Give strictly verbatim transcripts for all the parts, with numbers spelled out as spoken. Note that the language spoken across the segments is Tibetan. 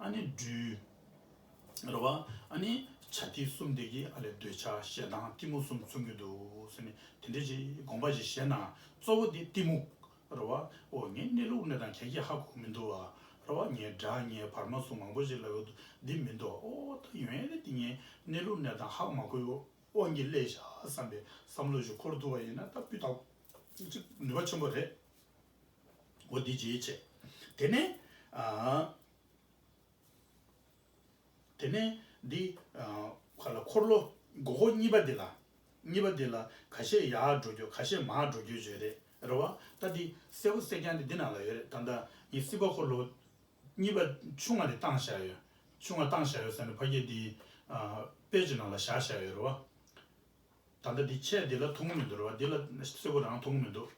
ཨ་ནི་སྦྲུལ། རེད་བ། ཨ་ནི་བྱ་ཐིག་གསུམ་དེ་གིས་ཨ་ལས་འདོད་ཆགས་ཞེ་སྡང་གཏི་མུག་གསུམ་མཚོན་གྱི་འདུག་ཟེར་ནས་དེ་འདྲ་ཅིག་དགོངས་པ་ཅིག་བཞེས་ན། གཙོ་བོ་དེ་གཏི་མུག་རེད་བ། འོ་ངས་གནས་ལུགས་གནས་སྟངས་ག་གེ་ཧ་གོ་མི་འདུག་བ། རེད་བ། ངས་དགྲ་ངས་བར་མ་སོགས་མང་པོ་ཞིག་ལབ་ཡོད་འདུག་འདི་མི་འདུག་འོ་ད་ཡོན་ཡོན་དེ་ངས་གནས་ལུགས་གནས་སྟངས་ཧ་མ་གོ་བའི་དབང་གིས་སླེབས་ཤག་བསམ་པའི་བསམ་བློ་ཞིག་འཁོར་ཐུབ་པ་ཡིན་ན་ད་སྤུས་དག་ཅིག་ནུས་པ་ཆེན་པོ་རེད། འོ་འདི་ཅིག་བྱས། དེ་ནས་ཨ། དེ་ནས་འདི་ཨ། ག་ལ་འཁོར་ལོ་སྒོར་སྒོར་གཉིས་པ་འདི་ལ། གཉིས་པ་འདི་ལ་ཁ་ཤས་ཡར་འགྲོ་རྒྱུ་ཁ་ཤས་མར་འགྲོ་རྒྱུ་བརྗོད་རེད། རེད་བ། ད་འདི་སེར་པོ་སེར་རྐྱང་འདི་འདི་ནང་ལ་ཡོད་རེད། ད་ལྟ་ངས་སྲིད་པ་འཁོར་ལོ་གཉིས་པ་ཆུང་བ་དེ་བཏང་བཞག་ཡོད། ཆུང་བ་བཏང་བཞག་ཡོད་ཟེར་ནས་ཕ་གི་འདི་ཨ། དཔེ་ཅིག་ནང་ལ་བཞག་བཞག་ཡོད་རེད་བ། ད་ལྟ་འདི་ཆས་འདི་ལ་མཐོང་གི་མི་འདུག་རེད་བ། འདི་ལ་སེར་པོ་རང་མཐོང་གི་མི་འདུག་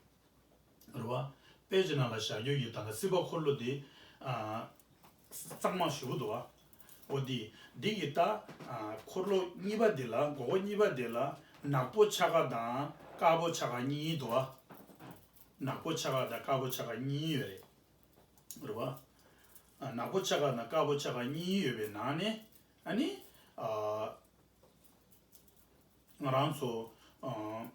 རེད་བ། དཔེ་ཅིག་ནང་ལ་བཞག་རྒྱུ་ཡིན། ད་ལྟ་སྲིད་པ་འཁོར་ལོ་འདི་ཨ། གཙང་མ་ཞེ་པོ་འདུག་བ། འོ་འདི་འདི་གི་ད་ཨ། འཁོར་ལོ་གཉིས་པ་འདི་ལ་སྒོར་སྒོར་གཉིས་པ་འདི་ལ་ནག་པོ་ཆ་ག་དང་དཀར་པོ་ཆ་ག་གཉིས་འདུག་བ། ནག་པོ་ཆ་ག་དང་དཀར་པོ་ཆ་ག་གཉིས་ཡོད་རེད། རེད་བ། ཨ། ནག་པོ་ཆ་ག་དང་དཀར་པོ་ཆ་ག་གཉིས་ཡོད་པའི་ནང་ནས་ཨ་ནི་ཨ། ང་རང་ཚོ་ཨ།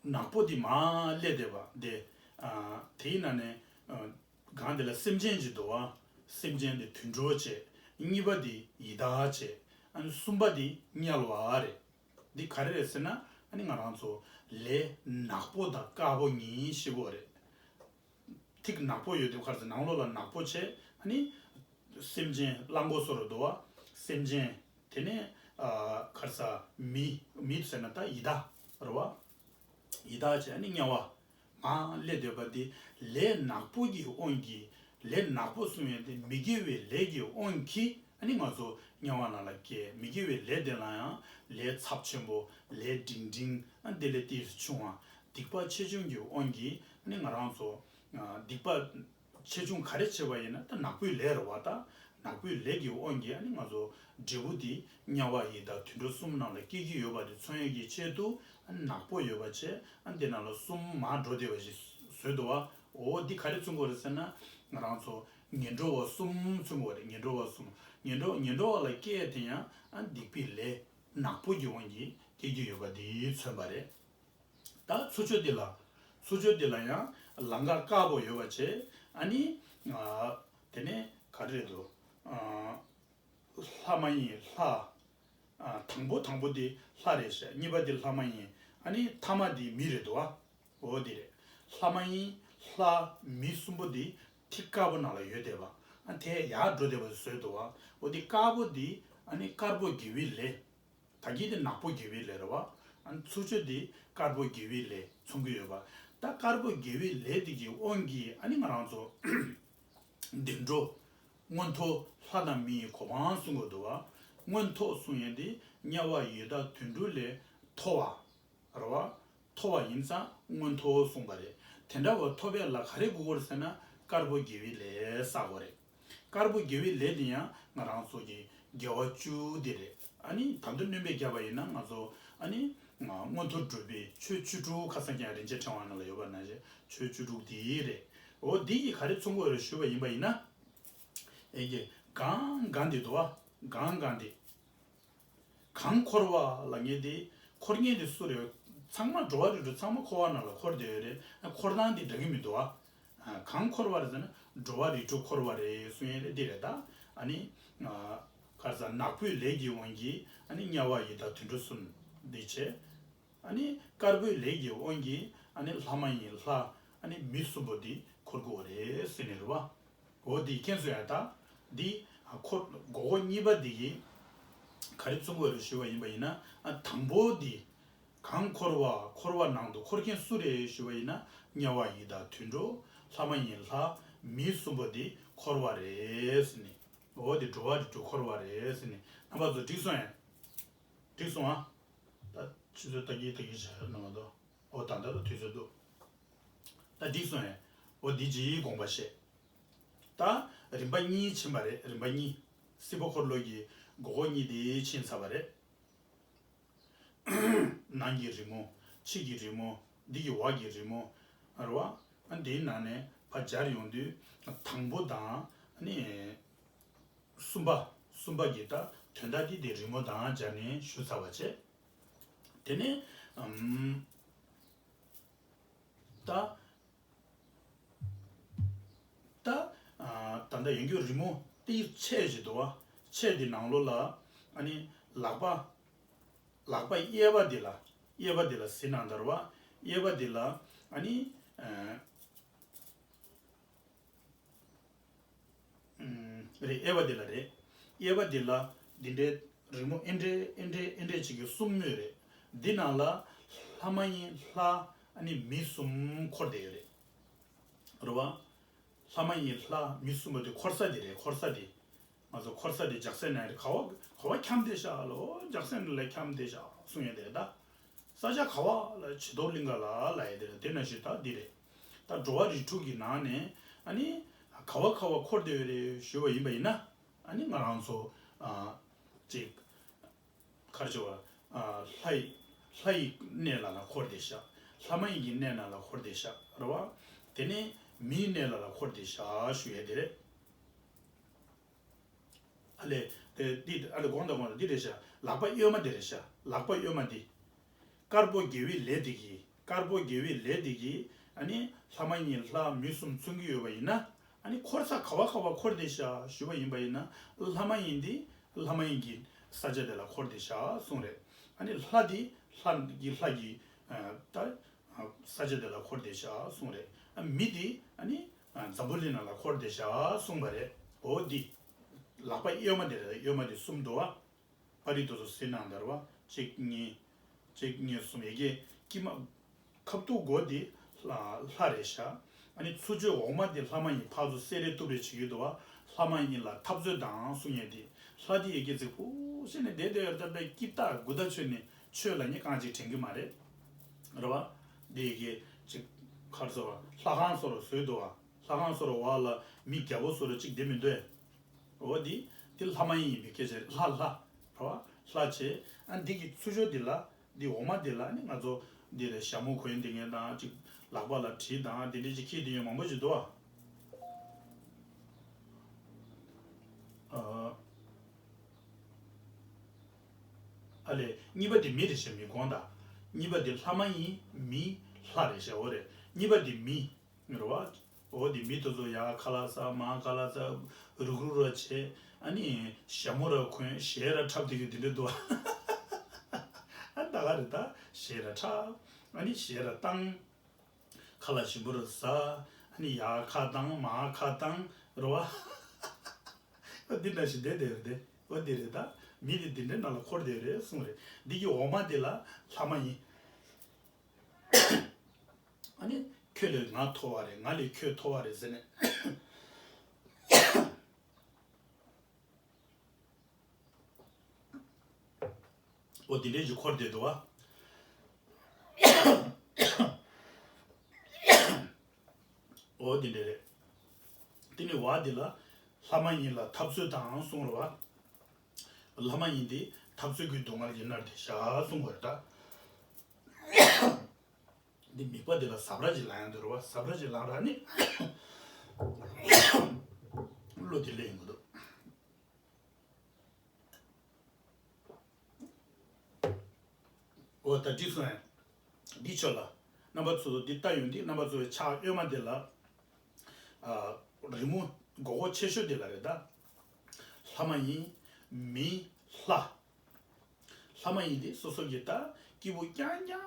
ནག་པོ་འདི་མར་སླེབས་བསྡད་པ་དེ། ཨ། དེའི་ནང་ནས་ཨ། སྒང་དེ་ལ་སེམས་ཅན་ཅིག་འདུག་བ། སེམས་ཅན་དེ་དུད་འགྲོ་བྱས། གཉིས་པ་དེ་ཡི་དྭགས་བྱས། ཨ་ནི་གསུམ་པ་དེ་དམྱལ་བ་རེད། འདི་ག་རེ་རེད་ཟེར་ན། ཨ་ནི་ང་རང་ཚོ་ལས་ནག་པོ་དང་དཀར་པོ་གཉིས་ཞེ་པོ་རེད། ཐིག་ནག་པོ་ཡོད་དུས་ཁར་ཚ་ནང་ལོགས་ལ་ནག་པོ་བྱས། ཨ་ནི་སེམས་ཅན་གླང་པོ་སོགས་རུ་འདུ་བ། སེམས་ཅན། དེ་ནས་ཨ། ཁར་ཚ་མི་མི་ཟེར་ན་ད་ཡི་དྭགས་རེད་བ། ཡི་དྭགས་བྱས། ཨ་ནི་དམྱལ་བ་མར་སླེབས་བསྡད་པ་འདི་ལས་ནག་པོ་གི་དབང་གིས། ལས་ནག་པོ་གསུང་ཡས་དེ་མི་དགེ་བའི་ལས་ཀྱི་དབང་གིས་ཨ་ནི་ང་ཚོ་དམྱལ་བ་ནང་ལ་སྐྱེ། མི་དགེ་བའི་ལས་དེ་ལ་ཡང་ལས་ཚབས་ཆེན་པོ། ལས་འབྲིང་འབྲིང་། ཨ། དེ་ལས་ཏོག་ཙམ་ཆུང་བ། སྡིག་པ་ཆེ་ཆུང་གི་དབང་གིས་ཨ་ནི་ང་རང་ཚོ་ཨ། སྡིག་པ་ཆེ་ཆུང་ག་རེ་བྱས་པ་ཡིན་ན་ད་ནག་པོའི་ལས་རེད་བ། ད་ནག་པོའི་ལས་ཀྱི་དབང་གིས་ཨ་ནི་ང་ཚོ་འབྲས་བུ་དེ་དམྱལ་བ་ཡི་དྭགས་དུད་འགྲོ་གསུམ་ནང་ལ་སྐྱེ་གི་ཡོད་པ་དེ་མཚོན་ཡས་ཀྱི་ཆེད་དུ་ཨ་ནི་ནག་པོ་ཡོད་པ་བྱས། ཨ་ནི་དེ་ནང་ལ་གསུམ་མར་འགྲོ་བསྡད་པ་ཞིག་བཟོས་འདུག་བ། འོ་འདི་ག་རེ་མཚོན་གྱི་རེད་ཟེར་ན། ང་རང་ཚོ་ངན་འགྲོ་བ་གསུམ་མཚོན་གྱི་རེད། ངན་འགྲོ་བ་གསུམ། ངན་འགྲོ་ངན་འགྲོ་བ་ལ་སྐྱེ་ཡས་དེ་ཡང་ཨ་ནི་སྡིག་པའི་ལས་ནག་པོ་གི་དབང་གིས་སྐྱེ་གི་ཡོད་པ་དེ་མཚོན་པ་རེད། ད་ཚུར་ཕྱོགས་འདི་ལ། ཚུར་ཕྱོགས་འདི་ལ་ཡང་ལམ་ཁ་དཀར་པོ་ཡོད་པ་བྱས། ཨ་ནི་ཨ། དེ་ནས་ག་རེ་རེད་འདུག་ཨ། ལྷ་མ་ཡིན་ལྷ། ཨ། དང་པོ་དང་པོ་དེ་ལྷ་རེད་ཤག་གཉིས་པ་དེ་ལྷ་མ་ཡིན། ཨ་ནི་ཐ་མ་དེ་མི་རེད་འདུག་བ། འོ་དེ་རེད། ལྷ་མ་ཡིན་ལྷ་མི་གསུམ་པོ་དེ་ཐིག་དཀར་པོ་ནང་ལ་ཡོད་བསྡད་པ། ཨ། དེ་ཡར་འགྲོ་བསྡད་པ་བཟོས་འདུག་བ། འོ་དེ་དཀར་པོ་དེ་ཨ་ནི་དཀར་པོ་དགེ་བའི་ལས། ད་གིན་དེ་ནག་པོ་དགེ་བའི་ལས་རེད་བ། ཨ་ནི་ཚུར་ཕྱོགས་དེ་དཀར་པོ་དགེ་བའི་ལས་མཚོན་གྱི་ཡོད་པ། ད་དཀར་པོ་དགེ་བའི་ལས་དེ་གི་དབང་གིས་ཨ་ནི་ང་རང་ཚོ་བདེ་འགྲོ། མངོན་མཐོ། ལྷ་དང་མི་ཡི་གོ་འཕང་གསུང་གི་འདུག་བ། མངོན་མཐོ་གསུང་ཡས་དེ་དམྱལ་བ་ཡི་དྭགས་དུད་འགྲོ་ལས་མཐོ་བ་རེད་བ། མཐོ་བ་ཡིན་ཙང་མངོན་མཐོ་གསུངས་པ་རེད། དེ་འདྲ་བ་ཐོབ་ཡས་ལ་ག་རེ་དགོས་ཀྱི་རེད་ཟེར་ན། དཀར་པོ་དགེ་བའི་ལས་བསགས་དགོས་རེད། དཀར་པོ་དགེ་བའི་ལས་དེ་ཡང་ང་རང་ཚོ་གི་དགེ་བ་བཅུ་དེ་རེད། ཨ་ནི་ད་དུང་སྣོན་པ་བརྒྱབ་པ་ཡིན་ན་ང་ཚོ་ཨ་ནི་མངོན་མཐོ་སྒྲུབ་པའི་ཆོས་བཅུ་དྲུག་ཁ་སང་ཀྱང་རིན་ཆེན་ཕྲེང་བ་ནང་ལ་ཡོད་པ་ནང་བཞིན་ཆོས་བཅུ་དྲུག་དེ་རེད། འོ་འདི་ཡིས་ག་རེ་མཚོན་གྱི་ཡོད་རེད་ཞུས་པ་ཡིན་པ་ཡིན་ན། ཨེ་ཀྱེ། གང་གང་འདི་འདུག་བ། གང་གང་འདི། གང་འཁོར་བ་ལབ་མཁན་དེ། འཁོར་མཁན་དེ་སུ་རེད། ཚང་མ་འགྲོ་བ་རིགས་དྲུག་ཚང་མ་འཁོར་བ་ནང་ལ་འཁོར་བསྡད་ཡོད་རེད། འཁོར་སྟངས་དེ་འདྲ་གི་མི་འདུག་ཨ། གང་འཁོར་བ་རེད་ཟེར་ན་འགྲོ་བ་རིགས་དྲུག་འཁོར་བ་རེད་གསུང་ཡས་རེད། འདི་རེད་ད། ཨ་ནི། ཨ། ག་རེ་ཟ། ནག་པོའི་ལས་ཀྱི་དབང་གིས་ཨ་ནི་དམྱལ་བ་ཡི་དྭགས་དུད་འགྲོ་གསུམ་འདི་བྱས། ཨ་ནི་དཀར་པོའི་ལས་ཀྱི་དབང་གིས་ཨ་ནི་ལྷ་མ་ཡིན་ལྷ། ཨ་ནི་མི་གསུམ་པོ་འདི་འཁོར་དགོས་རེད་ཟེར་ནས་རེད་བ། འོ་འདི་མཁྱེན་སོང་ཡ། ད་འདི་ཨ་འཁོར་སྒོར་སྒོར་གཉིས་པ་འདི་གིས་ག་རེ་མཚོན་གྱི་ཡོད་རེད་ཞུས་པ་ཡིན་པ་ཡིན་ན། ཨ་དང་པོ་འདི་གང་འཁོར་བ། འཁོར་བ་ནང་དུ་འཁོར་མཁན་སུ་རེད་ཞུས་པ་ཡིན་ན། དམྱལ་བ་ཡི་དྭགས་དུད་འགྲོ། ལྷ་མ་ཡིན་ལྷ། མི་གསུམ་པོ་འདི་འཁོར་བ་རེད་ཟེར་ནས། འོ་འདི་འགྲོ་བ་རིགས་དྲུག་འཁོར་བ་རེད་ཟེར་ནས། རྣམ་པ་ཚོ་འགྲིག་སོང་ཡ། འགྲིག་སོང་ཨ། ད་ཆུ་ཚོད་ལྟ་གི་ལྟ་གི་བྱས་ན་མ་གཏོགས། འོ་ད་ལྟ་ད་དུས་ཚོད་འདུག་ད་འགྲིག་སོང་ཡ། འོ་འདི་ཅིག་དགོངས་པ་བཞེས། ད་རིམ་པ་གཉིས་ཕྱིན་པ་རེད། རིམ་པ་གཉིས། སྲིད་པ་འཁོར་ལོ་གི་སྒོར་སྒོར་གཉིས་དེ་ཕྱིན་ཚར་བ་རེད། ནང་གི་རི་མོ། ཕྱི་གི་རི་མོ། འདི་གི་འོག་གི་རི་མོ། རེད་བ། ཨ་འདིའི་ནང་ནས་ཕར་སྦྱར་ཡོང་དུས་དང་པོ་དང་ཨ་ནི། གསུམ་པ། གསུམ་པ་གི་ད་དོན་དག་འདི་དེ་རི་མོ་དང་སྦྱར་ནས་ཞུ་ཚར་བ་བྱས། དེ་ནས་ཨམ། ད། ད། ཨ། ད་ལྟ་ཡོང་རྒྱུ་རི་མོ་དེའི་ཆས་ཅིག་འདུག་བ། ཆས་དེ་ནང་ལོགས་ལ་ཨ་ནི་ལག་པ། ལག་པ་གཡས་པ་འདི་ལ། གཡས་པ་འདི་ལ་གཟིགས་གནང་དར་བ། གཡས་པ་འདི་ལ་ཨ་ནི། ཨ། ཨུམ། རེད། གཡས་པ་འདི་ལ་རེད། གཡས་པ་འདི་ལ་འདི་འདྲའི་རི་མོ་ཨེ་འདྲས་ཨེ་འདྲས་ཨེ་འདྲས་ཅིག་གི་གསུམ་སྨོས་རེད། འདི་ནང་ལ་ལྷ་མ་ཡིན་ལྷ་ཨ་ནི་མི་གསུམ་འཁོར་བསྡད་ཡོད་རེད། རེད་བ། ལྷ་མ་ཡིན་ལྷ་མི་གསུམ་པོ་དེ་འཁོར་ས་དེ་རེད། འཁོར་ས་དེ། ང་ཚོ་འཁོར་ས་དེ་ལྗགས་སྲས་ནང་རེད། ག་བ་ག་བ་འཁྱམས་བསྡད་ཤག་ལོ། ལྗགས་སྲས་ནང་ལ་འཁྱམས་བསྡད་ཤག་གསུང་ཡས་དེ་རེད་ད། ས་ཆ་ག་བ་ལ་བྱི་དོར་གླིང་ག་ལ་ལ་ཡས་དེ་རེད། དེ་ནང་བཞིན་ད་འདི་རེད། ད་འགྲོ་བ་རིགས་དྲུག་གི་ནང་ནས་ཨ་ནི་ག་བ་ག་བ་འཁོར་བསྡད་ཡོད་རེད་ཞུས་པ་ཡིན་པ་ཡིན་ན། ཨ་ནི་ང་རང་ཚོ་ཨ་ཅིག་གར་བྱེད་པ། ལྷ་ཡི་ལྷ་ཡི་གནས་ལ་ལ་འཁོར་བསྡད་ཤག་ལྷ་མ་ཡིན་གྱི་གནས་ན་ལ་འཁོར་བསྡད་ཤག་རེད་བ། དེ་ནས་མིའི་གནས་ལ་ལ་འཁོར་བསྡད་ཤག་ཞུ་ཡས་དེ་རེད། ཨ་ལས། དེ་འདི་ཨ་ལས་དགོངས་དག་དགོངས་དག་འདི་རེད་ཤག་ལག་པ་གཡོན་མ་འདི་རེད་ཤག་ལག་པ་གཡོན་མ་འདི། དཀར་པོ་དགེ་བའི་ལས་འདི་གིས། དཀར་པོ་དགེ་བའི་ལས་འདི་གིས་ཨ་ནི་ལྷ་མ་ཡིན་ལྷ་མི་གསུམ་མཚོན་གྱི་ཡོད་པ་ཡིན་ན། ཨ་ནི་འཁོར་ས་ག་བ་ག་བ་འཁོར་བསྡད་ཤག་ཞུས་པ་ཡིན་པ་ཡིན་ན། ལྷ་མ་ཡིན་འདི་ལྷ་མ་ཡིན་གྱི་ས་ཆ་དེ་ལ་འཁོར་བསྡད་ཤག་གསུངས་རེད། ཨ་ནི་ལྷ་འདི་ལྷ་གི་ལྷ་གི་ཨ་ད་ས་ཆ་དེ་ལ་འཁོར་བསྡད་ཤག་གསུངས་རེད། ཨ་མི་འདི་ཨ་ནི་འཛམ་བུ་གླིང་ནང་ལ་འཁོར་བསྡད་ཤག་གསུངས་པ་རེད། འོ་འདི། ལག་པ་གཡོན་མ་དེ་རེད། གཡོན་མ་དེ་གསུམ་འདུག་བ། པར་རིས་དེ་ཚོ་གཟིགས་གནང་དར་བ། གཅིག་གཉིས། གཅིག་གཉིས་གསུམ། ཡ་གི་དཀྱིལ་མ། ཁ་ཐུག་མགོ་དེ་ལྷ་ལྷ་རེད་ཤག་ཨ་ནི་ཚུར་ཕྱོགས་འོག་མ་དེ་ལྷ་མ་ཡིན་ཕར་ཚུར་སེ་རེ་གཏུབ་རེ་བྱེད་ཀྱི་འདུག་བ། ལྷ་མ་ཡིན་ལ་འཐབ་རྩོད་དང་གསུང་ཡས་དེ། ལྷ་དེ་ཡ་གི་ཙིག་ཕུ་བྱས་ནས་བསྡད་བསྡད་ཡོད་རེད། ད་དཔེ་སྐྱིད་ཐག་དགུ་ཐག་ཆོད་ནས་ཆོས་ལ་ནི་རྐང་གཅིག་དྲན་གྱི་མ་རེད། རེད་བ། དེ་ཡ་གི་ཅིག་ཁར་སོ་ལྷ་ཁང་སོ་རུ་བཟོས་འདུག་བ། ལྷ་ཁང་སོ་རུ་འོག་ལ་མི་རྒྱལ་པོ་སོ་རུ་གཅིག་བསྡད་མི་འདུག་འོ་འདི། འདི་ལྷ་མ་ཡིན་ཡིན་པའི་སྐད་ཆ་རེད། ལྷ་ལྷ། རེད་བ། ལྷ་བྱས། ཨ་འདི་གི་ཚུར་ཕྱོགས་འདི་ལ། འདི་འོག་མ་འདི་ལ་ནི་ང་ཚོ་འདི་ལ་ཞྭ་མོ་གོན་བསྡད་མཁན་དང་ཅིག་ལག་པ་ལ་གྲི་དང་འདི་འདྲ་ཅིག་འཁྱེར་བསྡད་མཁན་མང་པོ་ཞིག་འདུག་བ། ཨ་ལས་གཉིས་པ་འདི་མི་རེད་ཤག་མི་དགོངས་དག་གཉིས་པ་འདི་ལྷ་མ་ཡིན་མི་ལྷ་རེད་ཤག་འོ་རེད། གཉིས་པ་འདི་མི། རེད་བ། འོ་དེ་མི་དེ་ཚོ་ཡ་ཁ་ལག་ཟ་མ་ཁ་ལག་ཟ། རུག་རུག་ར་བྱེད། ཨ་ནི་ཞྭ་མོ་ར་གོན་གཞས་ར་འཁྲབ་བསྡད་རྒྱུ་དེ་འདྲ་འདུག་བ། ཨ་ད་ག་རེད་ད། གཞས་ར་འཁྲབ། ཨ་ནི་གཞས་ར་བཏང་། ཁ་ལག་ཞིམ་པོ་ར་ཟ། ཨ་ནི་ཡ་ཁ་བཏང་མ་ཁ་བཏང་རེད་བ། ཨ་འདི་འདྲ་ཞིག་བསྡད་བསྡད་རེད་དེ། འོ་དེ་རེད་ད། མི་དེ་འདི་འདྲའི་ནང་ལ་འཁོར་བསྡད་རེད་གསུངས་རེད། འདི་གི་འོག་མ་དེ་ལ་ལྷ་མ་ཡིན། ཨ་ནི་ཁྱོད་ལས་ང་མཐོ་བ་རེད། ང་ལས་ཁྱོད་མཐོ་བ་རེད་ཟེར་ནས། འོ་དེ་འདྲའི་ཅིག་འཁོར་བསྡད་འདུག་བ། འོ་དེ་འདྲ་རེད། དེ་ནི་བ་དེ་ལ་ལྷ་མ་ཡིན་ལ་འཐབ་རྩོད་དང་གསུངས་རེད་བ། ལྷ་མ་ཡིན་དེ་འཐབ་རྩོད་ཀྱི་སྡུག་བསྔལ་ཡིན་ནར་དེ་བཞག་གསུངས་པ་རེད་ད། འདི་མིད་པ་འདི་ལ་ཟབ་ར་ཅིག་ལངས་ཡོང་འདུག་རེད་བ། ཟབ་ར་ཅིག་ལངས་ར་ནི། བློ་དེ་ལས་ཡོང་གི་འདུག་འོ་ད་འགྲིག་སོང་ངས། འདི་ཆོག་ལ། རྣམ་པ་ཚོ་འདི་ལྟ་ཡོང་དུས་རྣམ་པ་ཚོའི་ཕྱག་གཡོན་མ་འདི་ལ། ཨ། རི་མོ་མགོ་སྐོར་ཆེ་ཤོས་འདི་ལ་རེད་ད། ལྷ་མ་ཡིན། མི། ལྷ། ལྷ་མ་ཡིན་དེ་སོ་སོ་གི་ད་སྐྱིད་པོ་རྐྱང་རྐྱང་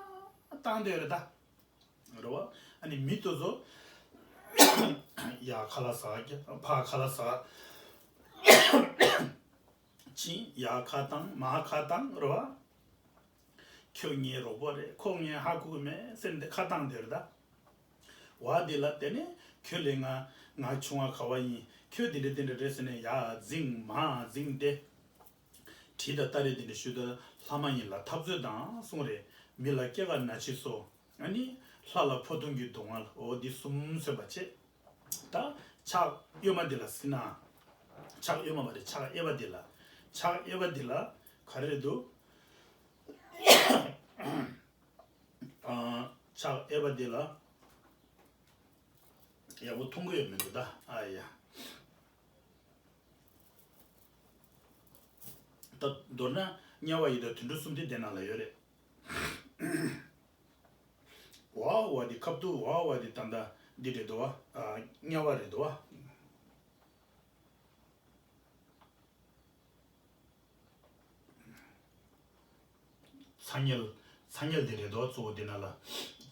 བཏང་བསྡད་རེད་ད། རེད་བ། ཨ་ནི་མི་དེ་ཚོ་ཡ་ཁ་ལག་ཟ་གི་ཕ་ཁ་ལག་ཟ། ཕྱིན་ཡ་ཁ་བཏང་མ་ཁ་བཏང་རེད་བ། ཁྱོད་ངའི་རོགས་པ་རེད། ཁོ་ངའི་ཧ་གོ་གི་མེད་ཟེར་ནས་ཁ་བཏང་བསྡད་རེད་ད། བ་འདི་ལ་དེ་ནས་ཁྱོད་ལས་ང་ང་ཆུང་བ་ག་བ་ཡིན། ཁྱོད་འདི་འདྲ་འདི་འདྲ་རེད་ཟེར་ནས་ཡར་འཛིང་མར་འཛིང་སྟེ། གྲི་དང་སྟ་རེ་འདི་འདྲ་ཞུས་ད་ལྷ་མ་ཡིན་ལ་འཐབ་རྩོད་དང་གསུངས་རེད། མི་ལ་སྐྱེ་རྒ་ན་འཆི་སོགས། ཨ་ནི་ལྷ་ལ་འཕོ་ལྟུང་གི་སྡུག་བསྔལ། འོ་འདི་གསུམ་མཚོན་པ་བྱས། ད་ཕྱག་གཡོན་མ་འདི་ལ་གཟིགས་ན། ཕྱག་གཡོན་མ་མ་རེད། ཕྱག་གཡས་པ་འདི་ལ། ཕྱག་གཡས་པ་འདི་ལ་ག་རེ་རེད་འདུག་ཨ། ཕྱག་གཡས་པ་འདི་ལ་ཡག་པོ་མཐོང་གི་ཡོད་མི་འདུག་ད། ཨ་ཡ། ད་མདོར་ན་དམྱལ་བ་ཡི་དྭགས་དུད་འགྲོ་གསུམ་དེ་དེ་ནང་ལ་ཡོད་རེད། ཝ་ཝ་དེ་ཁབ་ཏུ་ཝ་ཝ་དེ་ད་ལྟ་འདི་རེད་དོ་བ། ཨ། དམྱལ་བ་རེད་དོ་བ། ཚ་དམྱལ། ཚ་དམྱལ་དེ་རེད་དོ། གཙོ་བོ་དེ་ནང་ལ་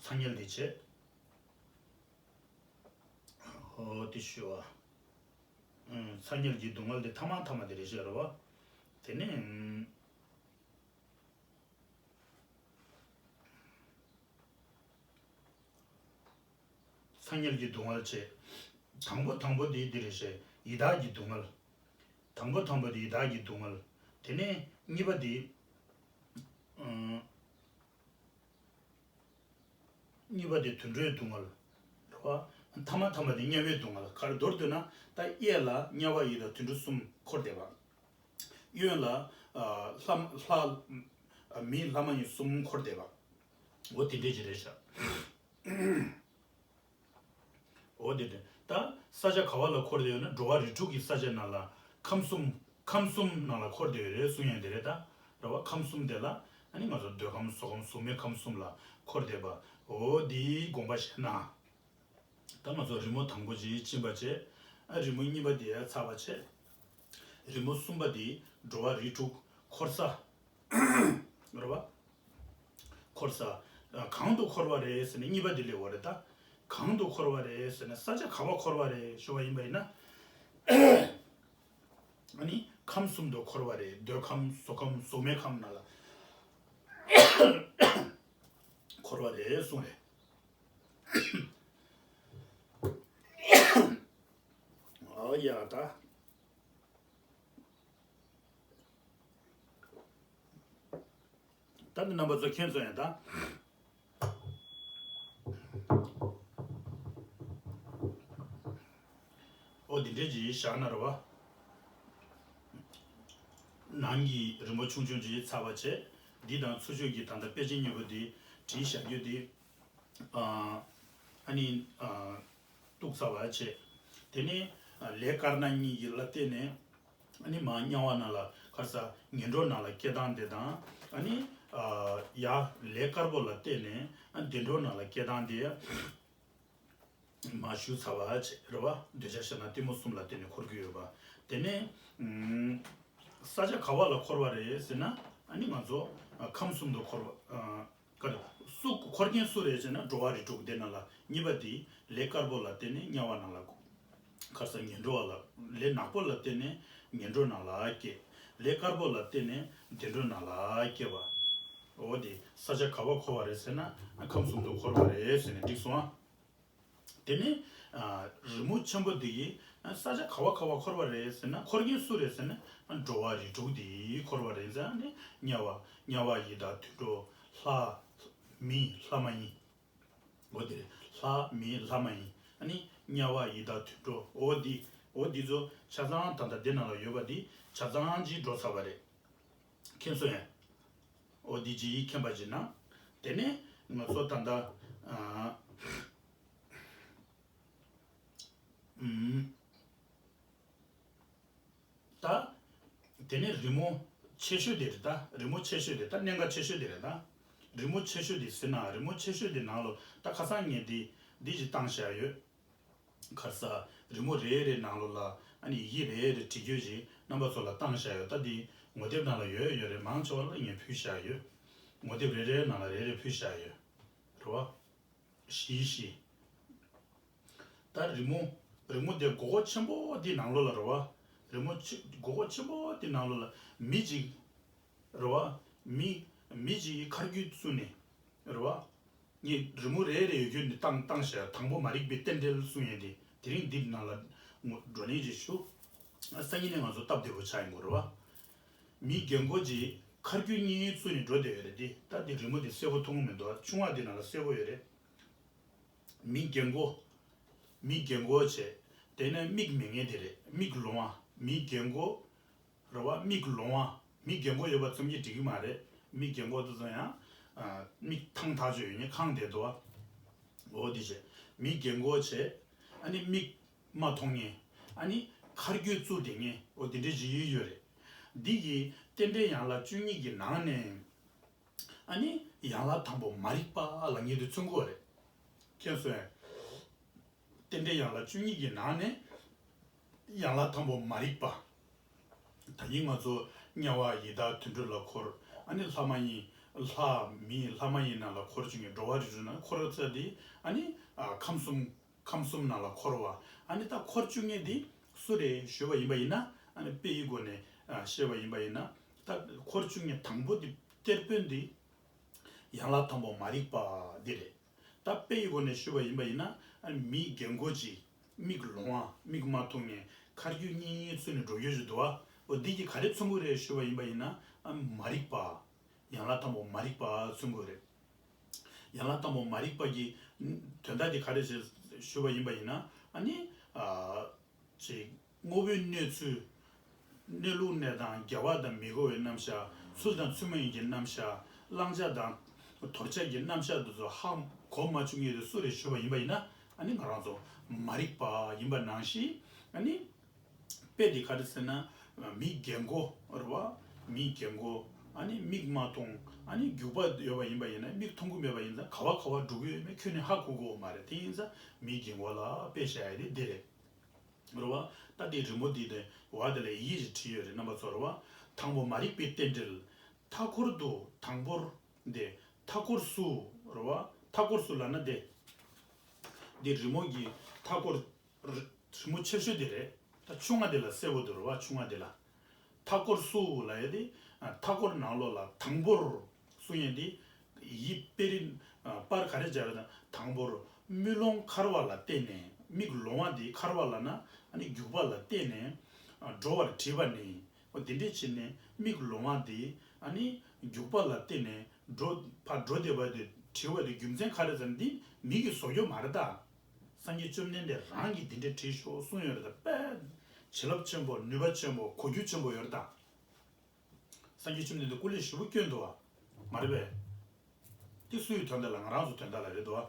ཚ་དམྱལ་དེ་བྱས། ཨོ་དེ་ཞུ་བ། ཨུམ། ཚ་དམྱལ་གྱི་སྡུག་བསྔལ་དེ་ཐ་མ་ཐ་མ་དེ་རེད་ཤག་རེད་བ། དེ་ནས། ཨུམ། ཚ་དམྱལ་གྱི་སྡུག་བསྔལ་བྱས། དང་པོ་དང་པོ་དེ་འདི་རེད་ཤག་ཡི་དྭགས་ཀྱི་སྡུག་བསྔལ། དང་པོ་དང་པོ་དེ་ཡི་དྭགས་ཀྱི་སྡུག་བསྔལ། དེ་ནས་གཉིས་པ་དེ། ཨུམ། གཉིས་པ་དེ་དུད་འགྲོའི་སྡུག་བསྔལ། རེད་བ། ཐ་མ་ཐ་མ་དེ་དམྱལ་བའི་སྡུག་བསྔལ། ག་རེ་མདོར་བསྡུས་ན་ད་གཡས་ལ་དམྱལ་བ་ཡི་དྭགས་དུད་འགྲོ་གསུམ་འཁོར་བསྡད་པ། གཡོན་ལ། ཨ། ལྷ། ལྷ། མི་ལྷ་མ་ཡིན་གསུམ་འཁོར་བསྡད་པ། འོ་དེ་འདྲས་ཅིག་རེད་ཤག་འོ་དེ་འདྲས། ད་ས་ཆ་ག་བ་ལ་འཁོར་བསྡད་ཡོད་ན། འགྲོ་བ་རིགས་དྲུག་གི་ས་ཆ་ནང་ལ། ཁམས་གསུམ། ཁམས་གསུམ་ནང་ལ་འཁོར་བསྡད་ཡོད་རེད་གསུང་ཡ་དེ་རེད་ད། རེད་བ། ཁམས་གསུམ་དེ་ལ་ཨ་ནི་ང་ཚོ་འདོད་ཁམས་གཟུགས་ཁམས་གཟུགས་མེད་ཁམས་གསུམ་ལ་འཁོར་བསྡད་པ། འོ་དེའི་དགོངས་པ་བཞེས་ན། ད་ང་ཚོ་རི་མོ་དང་པོ་ཅིག་ཕྱིན་པ་བྱས། ཨ། རི་མོ་གཉིས་པ་དེ་ཚར་བ་བྱས། རི་མོ་གསུམ་པ་དེ་འགྲོ་བ་རིགས་དྲུག་འཁོར་ས། རེད་བ། འཁོར་ས། ཨ། གང་དུ་འཁོར་བ་རེད་ཟེར་ན་གཉིས་པ་དེ་སླེབས་པ་རེད་ད། གང་དུ་འཁོར་བ་རེད་ཟེར་ན་ས་ཆ་ག་བ་འཁོར་བ་རེད་ཞུ་བ་ཡིན་པ་ཡིན་ན། ཨ་ནི་ཁམས་གསུམ་དུ་འཁོར་བ་རེད། འདོད་ཁམས་གཟུགས་ཁམས་གཟུགས་མེད་ཁམས་ནང་ལ་འཁོར་བ་རེད་གསུངས་རེད། ཨོ་ཡ་ད། ད་ནི་རྣམ་པ་ཚོ་མཁྱེན་སོང་ཡ་ད། ཨོ་འདི་འདྲས་ཅིག་བཞག་ན་རེད་བ། ནང་གི་རི་མོ་ཆུང་ཆུང་ཅིག་ཚར་བ་བྱས། འདི་དང་ཚུར་ཕྱོགས་ཀྱི་ད་ལྟ་དཔེ་ཅན་གཉིས་པོ་འདི་བྲིས་བཞག་རྒྱུ་འདི། ཨ། ཨ་ནི། ཨ། གཏུགས་ཚར་བ་བྱས། དེ་ནས་ལས་དཀར་ནག་གཉིས་ཀྱི་ལ་བརྟེན་ནས། ཨ་ནི་མར་དམྱལ་བ་ནང་ལ་ཁར་ས་ངན་འགྲོ་ནང་ལ་སྐྱེ་སྟངས་དེ་དང་། ཨ་ནི། ཨ། ཡར་ལས་དཀར་པོ་ལ་བརྟེན་ནས། ཨ། བདེ་འགྲོ་ནང་ལ་སྐྱེ་སྟངས་དེ་མར་ཞུ་ཚར་བ་བྱས་རེད་བ། འདོད་ཆགས་ཞེ་སྡང་གཏི་མུག་གསུམ་ལ་བརྟེན་ནས་འཁོར་གྱི་ཡོད་པ། དེ་ནས། ཨུམ། ས་ཆ་ག་བ་ལ་འཁོར་བ་རེད་ཟེར་ན། ཨ་ནི་ང་ཚོ་ཁམས་གསུམ་དུ་འཁོར་བ། ཨ། ག་རེ། སུ། འཁོར་མཁན་སུ་རེད་ཟེར་ན་འགྲོ་བ་རིགས་དྲུག་དེ་ནང་ལ། གཉིས་པ་དེ་ལས་དཀར་པོ་ལ་བརྟེན་ནས་དམྱལ་བ་ནང་ལ། ཁར་ས་ངན་འགྲོ་བ་ལ། ལས་ནག་པོ་ལ་བརྟེན་ནས་ངན་འགྲོ་ནང་ལ་སྐྱེ། ལས་དཀར་པོ་ལ་བརྟེན་ནས་བདེ་འགྲོ་ནང་ལ་སྐྱེ་བ། འོ་དེ་ས་ཆ་ག་བ་འཁོར་བ་རེད་ཟེར་ན་ཁམས་གསུམ་དུ་འཁོར་བ་རེད་ཟེར་ནས་འགྲིག་སོང་ཨ། དེ་ནས། ཨ། རི་མོ་ཆེན་པོ་འདི་གིས་ས་ཆ་ག་བ་ག་བ་འཁོར་བ་རེད་ཟེར་ན། འཁོར་མཁན་སུ་རེད་ཟེར་ན་འགྲོ་བ་རིགས་དྲུག་འདི་འཁོར་བ་རེད་ཟེར་ནས། དམྱལ་བ། དམྱལ་བ་ཡི་དྭགས་དུད་འགྲོ། ལྷ། མི། ལྷ་མ་ཡིན། འོ་དེ་རེད། ལྷ། མི། ལྷ་མ་ཡིན། ཨ་ནི་དམྱལ་བ་ཡི་དྭགས་དུད་འགྲོ། འོ་འདི། འོ་འདི་ཚོ་ཆ་ཚང་ད་ལྟ་འདི་ནང་ལ་ཡོད་པ་འདི་ཆ་ཚང་ཅིག་འགྲོ་ཚར་བ་རེད། མཁྱེན་སོང་ཡ། འོ་འདི་ཅིག་མཁྱེན་པ་ཅིག་ན། དེ་ནས་ང་ཚོ་ད་ལྟ། ཨ། ཨུམ། ད། དེ་ནས་རི་མོ་ཆེ་ཤོས་དེ་རེད་ད། རི་མོ་ཆེ་ཤོས་དེ་ད་གནད་འགག་ཆེ་ཤོས་དེ་རེད་ད། རི་མོ་ཆེ་ཤོས་དེ་ཟེར་ན། རི་མོ་ཆེ་ཤོས་དེ་ནང་ལོགས་ད་ཁ་སང་ངས་འདི་འདི་ཅིག་བཏང་བཞག་ཡོད། ཁར་ས་རི་མོ་རེ་རེ་ནང་ལོགས་ལ་ཨ་ནི་ཡི་གེ་རེ་རེ་བྲིས་རྒྱུ་ཅིག་རྣམ་པ་ཚོ་ལ་བཏང་བཞག་ཡོད། ད་འདི་ངོ་དེབ་ནང་ལ་ཡོད་ཡོད་རེད། མང་ཆེ་བ་ལ་ངས་ཕུལ་བཞག་ཡོད། ངོ་དེབ་རེ་རེའི་ནང་ལ་རེ་རེ་ཕུལ་བཞག་ཡོད། རེད་བ། བཞི་བཞི། ད་རི་མོ། རི་མོ་དེ་སྒོར་སྒོར་ཆེན་པོ་འདི་ནང་ལོགས་ལ་རེད་བ། རི་མོ་ཆེ། སྒོར་སྒོར་ཆེན་པོ་འདི་ནང་ལོགས་ལ་མི་གཅིག་རེད་བ། མི། མི་གཅིག་གིས་ཁ་རྒྱུན་བཙུགས་ནས་རེད་བ། ངས་རི་མོ་རེ་རེ་ཡོད་རྒྱུ་ནི་བཏང་བཏང་བཞག་དང་པོ་མ་རིག་པའི་རྟེན་འབྲེལ་གསུང་ཡས་དེ། དེ་རིང་འདི་ནང་ལ་ངོ་བགྲོ་གླེང་ཅིག་ཞུ། སང་ཉིན་ནས་ང་ཚོ་སྟབས་བདེ་པོ་ཆགས་ཡིན་དགོས་རེད་བ། མི་རྒན་གོག་ཅིག་ཁ་རྒྱུན་གཉིས་བཙུགས་ནས་འགྲོ་བསྡད་ཡོད་རེད་དེ། ད་འདི་རི་མོ་དེ་གསལ་པོ་མཐོང་གི་མི་འདུག་ཆུང་བ་འདི་ནང་ལ་གསལ་པོ་ཡོད་རེད། མི་རྒན་གོག་མི་རྒན་གོག་བྱས། དེ་ནས་མིག་མེད་མཁན་དེ་རེད། མིག་ལོང་བ། མི་རྒན་གོག་རེད་བ། མིག་ལོང་བ། མི་རྒན་གོག་ཡོད་པ་ཙམ་གྱིས་འགྲིག་གི་མ་རེད། མི་རྒན་གོག་དེ་ཚོ་ཡང་། ཨ། མིག་ཐང་ཐག་ཆོད་ཡོད་མཁན་ཁེངས་བསྡད་འདུག་བ། འོ་དེ་བྱས། མི་རྒན་གོག་བྱས། ཨ་ནི་མིག་མ་མཐོང་མཁན། ཨ་ནི་ཁ་རྒྱུན་བཙུགས་བསྡད་མཁན། འོ་དེ་འདྲའི་ཅིག་ཡོད་རེད། འདི་གི་རྟེན་འབྲེལ་ཡན་ལག་བཅུ་གཉིས་ཀྱི་ནང་ནས། ཨ་ནི་ཡན་ལག་དང་པོ་མ་རིག་པ་ལབ་མཁན་དེ་མཚོན་གྱི་ཡོད་རེད། མཁྱེན་སོང་ངས། རྟེན་འབྲེལ་ཡན་ལག་བཅུ་གཉིས་ཀྱི་ནང་ནས་ཡན་ལག་དང་པོ་མ་རིག་པ། ད་གིན་ང་ཚོ་དམྱལ་བ་ཡི་དྭགས་དུད་འགྲོ་ལ་འཁོར། ཨ་ནི་ལྷ་མ་ཡིན། ལྷ་མི་ལྷ་མ་ཡིན་ནང་ལ་འཁོར་བཅུག་མཁན། འགྲོ་བ་རིགས་དྲུག་ནང་འཁོར་ཚར་དེ། ཨ་ནི་ཨ་ཁམས་གསུམ། ཁམས་གསུམ་ནང་ལ་འཁོར་བ། ཨ་ནི་ད་འཁོར་བཅུག་མཁན་དེ་སུ་རེད་ཞུས་པ་ཡིན་པ་ཡིན་ན། ཨ་ནི་དཔེ་ཡི་སྒོ་ནས་ཨ་བཤད་པ་ཡིན་པ་ཡིན་ན། ད་འཁོར་བཅུག་མཁན་དང་པོ་དེ་གཏེར་དཔོན་དེ་ཡན་ལག་དང་པོ་མ་རིག་པ་འདི་རེད། ད་དཔེ་ཡི་སྒོ་ནས་ཞུས་པ་ཡིན་པ་ཡིན་ན། ཨ་ནི་མིའི་རྒན་གོག་ཅིག་མིག་ལོང་བ། མིག་མ་མཐོང་མཁན། ཁ་རྒྱུས་གཉིས་ཚུད་ནས་འགྲོ་རྒྱུ་ཞིག་འདུག་བ། འོ་འདི་གིས་ག་རེ་མཚོན་གྱི་རེད་ཞུས་པ་ཡིན་པ་ཡིན་ན། ཨ་མ་རིག་པ། ཡན་ལག་དང་པོ་མ་རིག་པ་མཚོན་གྱི་རེད། ཡན་ལག་དང་པོ་མ་རིག་པ་གི་དོན་དག་དེ་ག་རེ་ཞེས་ཞུས་པ་ཡིན་པ་ཡིན་ན། ཨ་ནི་ཨ་ཅིག་དངོས་པོའི་གནས་ཚུལ། གནས་ལུགས་གནས་སྟངས། དགེ་བ་དང་མི་དགེ་བའི་རྣམ་གཞག། ཚུལ་དང་ཚུལ་མ་ཡིན་གྱི་རྣམ་གཞག། བླང་བྱ་དང་དོར་བྱ་གྱི་རྣམ་གཞག་དེ་ཚོ་ཧ་གོ་མ་བཅུག་མཁན་དེ་སུ་རེད་ཞུས་པ་ཡིན་པ་ཡིན་ན། ཨ་ནི་ང་རང་ཚོ་མ་རིག་པ་ཡིན་པ་ནང་བཞིན། ཨ་ནི་དཔེ་དེ་ག་རེ་ཟེར་ན། མིའི་རྒན་གོག་རེད་བ། མིའི་རྒན་གོག་ཨ་ནི་མིག་མ་མཐོང་། ཨ་ནི་རྒྱུག་པ་ཡོད་པ་ཡིན་པ་ཡིན་ན། མིག་མཐོང་གི་མེད་པ་ཡིན་ཙང་ག་བ་ག་བ་འགྲོ་གི་ཡོད་མེད་ཁྱོན་ནས་ཧ་གོ་གི་ཡོད་མ་རེད། དེ་ཡིན་ཙང་མིའི་རྒན་གོག་ལ་དཔེ་བཞག་ཡ་དེ་འདི་རེད། རེད་བ། ད་དེ་རི་མོ་འདི་དེ་བ་དེ་ལ་ཡི་གེ་ཞིག་བྲིས་ཡོད་རེད། རྣམ་པ་ཚོ་རེད་བ། དང་པོ་མ་རིག་པའི་རྟེན་འབྲེལ། མཐའ་འཁོར་དུ་དང་པོར་འདི། མཐའ་འཁོར་སུ། རེད་བ། མཐའ་འཁོར་སུ་ལབ་ན་འདི། འདི་རི་མོ་གི་མཐའ་འཁོར། རི་རི་མོ་ཆེ་ཤོས་འདི་རེད། ད་ཆུང་ང་འདི་ལ་གསལ་པོ་འདུག་རེད་བ། ཆུང་ང་འདི་ལ། མཐའ་འཁོར་སུ་ལབ་ཡ་དེ། ཨ་མཐའ་འཁོར་ནང་ལོགས་ལ་དང་པོར་གསུང་ཡ་དེ། ཡི་དཔེ་རིས། ཨ་པར་ག་རེ་སྦྱར་ན། དང་པོར་དམུས་ལོང་འཁར་བ་ལ་བརྟེན་ནས། མིག་ལོང་བ་དེ་འཁར་བ་ལབ་ན། ཨ་ནི་རྒྱུག་པ་ལ་བརྟེན་ནས་ཨ་འགྲོ་བར་བྲིས་པ་ནི། འོ་དེ་འདྲས་བྱས་ནས་མིག་ལོང་བ་དེ། ཨ་ནི་རྒྱུག་པ་ལ་བརྟེན་ནས་འགྲོ་ཕར་འགྲོ་བསྡད་པ་དེ་བྲིས་པ་དེ་རྒྱུ་མཚན་ག་རེ་ཟེར་ན། འདི་མི་གིས་བཟོ་རྒྱུ་མ་རེད་ད། སངས་རྒྱས་བཅོམ་ལྡན་འདས་རང་གིས་འདི་འདྲས་བྲིས་ཤོག་གསུངས་ཡོད་རེད་ད། དཔེ་བྱིན་རླབས་ཆེན་པོ། ནུས་པ་ཆེན་པོ། གོ་རྒྱུ་ཆེན་པོ་ཡོད་རེད་ད། སངས་རྒྱས་བཅོམ་ལྡན་འདས་སྐུ་ལས་ཞེ་པོ་བསྐྱོན་འདུག་བ། མ་རེད་པས། དེ་སུའི་དོན་དག་ལ། ང་རང་ཚོ་དོན་དག་ལ་རེད་འདུག་བ།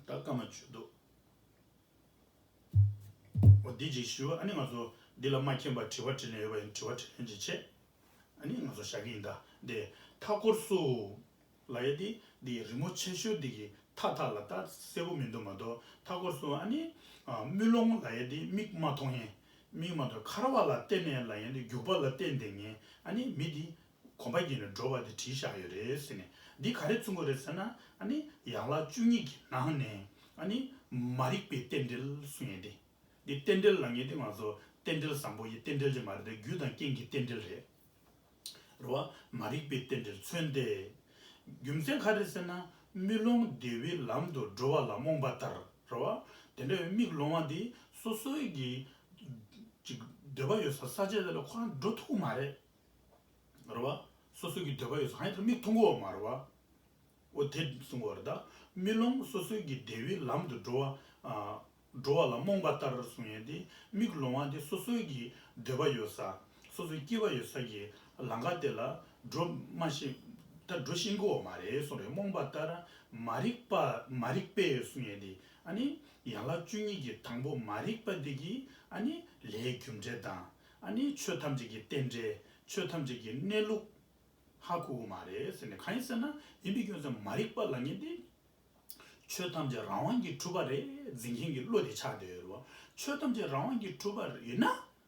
ད་སྐར་མ་བཅུ་འདུག་འོ་འདི་ཅིག་ཞུ། ཨ་ནི་ང་ཚོ་འདི་ལ་མ་མཁྱེན་པ་དྲི་བ་དྲིས་ལན་ཡོད་པ་ཡིན། དྲི་བ་དྲིས་ལན་ཅིག་བྱེད། ཨ་ནི་ང་ཚོ་བཞག་གི་ཡིན་ད། འདི་མཐའ་འཁོར་སུ་ལབ་ཡ་དེ། འདི་རི་མོ་ཆེ་ཤོས་འདི་གི་མཐའ་མཐའ་ལ། ད་གསལ་པོ་མི་འདུག་མ་གཏོགས། མཐའ་འཁོར་སུ། ཨ་ནི་ཨ་དམུས་ལོང་ལབ་ཡ་དེ་མིག་མ་མཐོང་མཁན། མིག་མ་མཐོང་། འཁར་བ་ལ་བརྟེན་ནས་ལབ་ཡ་དེ། རྒྱུག་པ་ལ་བརྟེན་བསྡད་མཁན། ཨ་ནི་མི་དེ་གོམ་པ་བརྒྱབ་ནས་འགྲོ་བ་དེ་བྲིས་བཞག་ཡོད་རེད་ཟེར་ནས། འདི་ག་རེ་མཚོན་གྱི་རེད་ཟེར་ན། ཨ་ནི་ཡན་ལག་བཅུ་གཉིས་ཀྱི་ནང་ནས། ཨ་ནི་མ་རིག་པའི་རྟེན་འབྲེལ་གསུང་ཡས་དེ། འདི་རྟེན་འབྲེལ་ལབ་མཁན་དེ་ང་ཚོ་རྟེན་འབྲེལ་བཟང་པོ་ཡི་རྟེན་འབྲེལ་ཅིག་མ་རེད་དེ། རྒྱུ་དང་རྐྱེན་གྱི་རྟེན་འབྲེལ་རེད། རེད་བ། མ་རིག་པའི་རྟེན་འབྲེལ་མཚོན་ཏེ། རྒྱུ་མཚན་ག་རེ་ཟེར་ན། དམུས་ལོང་བདེ་བའི་ལམ་དུ་འགྲོ་བ་ལ་རྨོངས་པ་ལྟར། རེད་བ། དེ་འདྲ་བའི་མིག་ལོང་བ་འདི་སོ་སོའི་གི་ཅིག་འདོད་པ་ཡོད་ས་ས་ཆ་དེ་ལ་ཁོ་རང་འགྲོ་ཐུབ་ཀྱི་མ་རེད། རེད་བ། སོ་སོའི་གི་འདོད་པ་ཡོད་ས། ཨ་ནི་མིག་མཐོང་གི་ཡོད་མ་རེད་བ། འོ་དེ་གསུང་བ་རེད་ད། དམུས་ལོང་སོ་སོའི་གི་བདེ་བའི་ལམ་དུ་འགྲོ་བ། ཨ་འགྲོ་བ་ལ་རྨོངས་པ་ལྟར་གསུང་ཡས་དེ། མིག་ལོང་བ་དེ་སོ་སོའི་གི་འདོད་པ་ཡོད་ས། སོ་སོའི་སྐྱིད་པ་ཡོད་ས་གི་ལམ་ཁ་དེ་ལ་འགྲོ་མ་ཤེས། ད་འགྲོ་ཤེས་ཀྱི་ཡོད་མ་རེད་གསུང་རེད། རྨོངས་པ་ལྟར། མ་རིག་པ། མ་རིག་པས་གསུང་ཡས་དེ། ཨ་ནི་ཡན་ལག་བཅུ་གཉིས་ཀྱི་དང་པོ་མ་རིག་པ་དེ་གིས། ཨ་ནི་ལས་རྒྱུ་འབྲས་དང་། ཨ་ནི་ཆོས་ཐམས་ཅད་ཀྱི་རྟེན་འབྲེལ། ཆོས་ཐམས་ཅད་ཀྱི་གནས་ལུགས་ཧ་གོ་གི་མ་རེད་ཟེར་ནས། གང་ཡིན་ཟེར་ན། ཡིན་པའི་རྒྱུ་མཚན་མ་རིག་པ་ལབ་མཁན་དེ། ཆོས་ཐམས་ཅད་རང་དབང་གིས་གྲུབ་པ་རེད་འཛིན་མཁན་གྱི་བློ་དེ་ཆགས་བསྡད་ཡོད་རེད་བ། ཆོས་ཐམས་ཅད་རང་དབང་གིས་གྲུབ་པ་ཡིན་ན།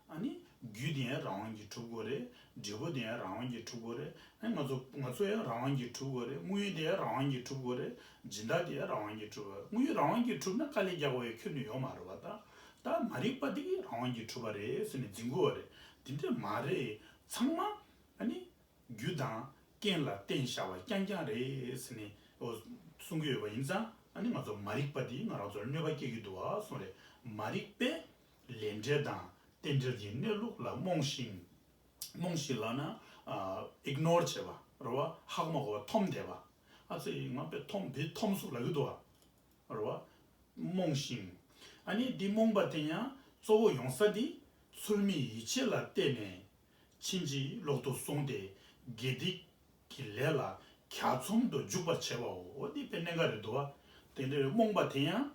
ཨ་ནི་རྒྱུ་དེ་ཡང་རང་དབང་གིས་གྲུབ་དགོས་རེད། འབྲས་བུ་དེ་ཡང་རང་དབང་གིས་གྲུབ་དགོས་རེད། ཨ་ནི་ང་ཚོ་ང་ཚོ་ཡང་རང་དབང་གིས་གྲུབ་དགོས་རེད། དངོས་ཡོད་དེ་ཡང་རང་དབང་གིས་གྲུབ་དགོས་རེད། སྦྱིན་བདག་དེ་ཡང་རང་དབང་གིས་གྲུབ་དགོས་རེད། དངོས་ཡོད་རང་དབང་གིས་གྲུབ་ན་དཀའ་ལས་རྒྱག་དགོས་ཡ་ཁྱོན་ནས་ཡོད་མ་རེད་བ། ད་ད་མ་རིག་པ་དེ་གིས་རང་དབང་གིས་གྲུབ་པ་རེད་ཟེར་ནས་འཛིན་དགོས་པ་རེད། དེ་འདྲ་མ་རེད། ཚང་མ་ཨ་ནི་རྒྱུ་དང་རྐྱེན་ལ་བརྟེན་བཞག་པ་རྐྱང་རྐྱང་རེད་ཟེར་ནས། འོ་གསུང་གི་ཡོད་པ་ཡིན་ཙང་། ཨ་ནི་ང་ཚོ་མ་རིག་པ་འདིས་ང་རང་ཚོར་གནོད་པ་སྐྱེལ་གྱི་འདུག་ཨ་གསུང་རེད། མ་རིག་པས་ལས་འབྲས་དང་རྟེན་འབྲེལ་གྱི་གནས་ལུགས་ལ་རྨོངས་ཤིང་། རྨོངས་ཤིང་ལབ་ན། ཨ་ཨིག་ནོར་བྱེད་པ་རེད་བ། ཧ་གོ་མ་གོ་བ་འཐོམས་བསྡད་པ། ཨ་ཙི་ང་དཔེ་འཐོམས་བི་འཐོམས་སུ་ལབ་ཀྱི་འདུག་ཨ། རེད་བ། རྨོངས་ཤིང་། ཨ་ནི་འདི་རྨོངས་པ་དེ་ཡང་གཙོ་བོ་ཡོང་ས་འདི་ཚུལ་མིན་ཡིད་བྱེད་ལ་བརྟེན་ནས་ཕྱིན་ཅི་ལོག་ཏུ་སོང་སྟེ། དགེ་སྡིག་གི་ལས་ལ་གྱ་ཚོམ་དུ་འཇུག་པར་བྱེད་པའོ། འོ་འདི་དཔེ་གནད་འགག་རེད་འདུག་བ། དེ་འདྲའི་རྨོངས་པ་དེ་ཡང་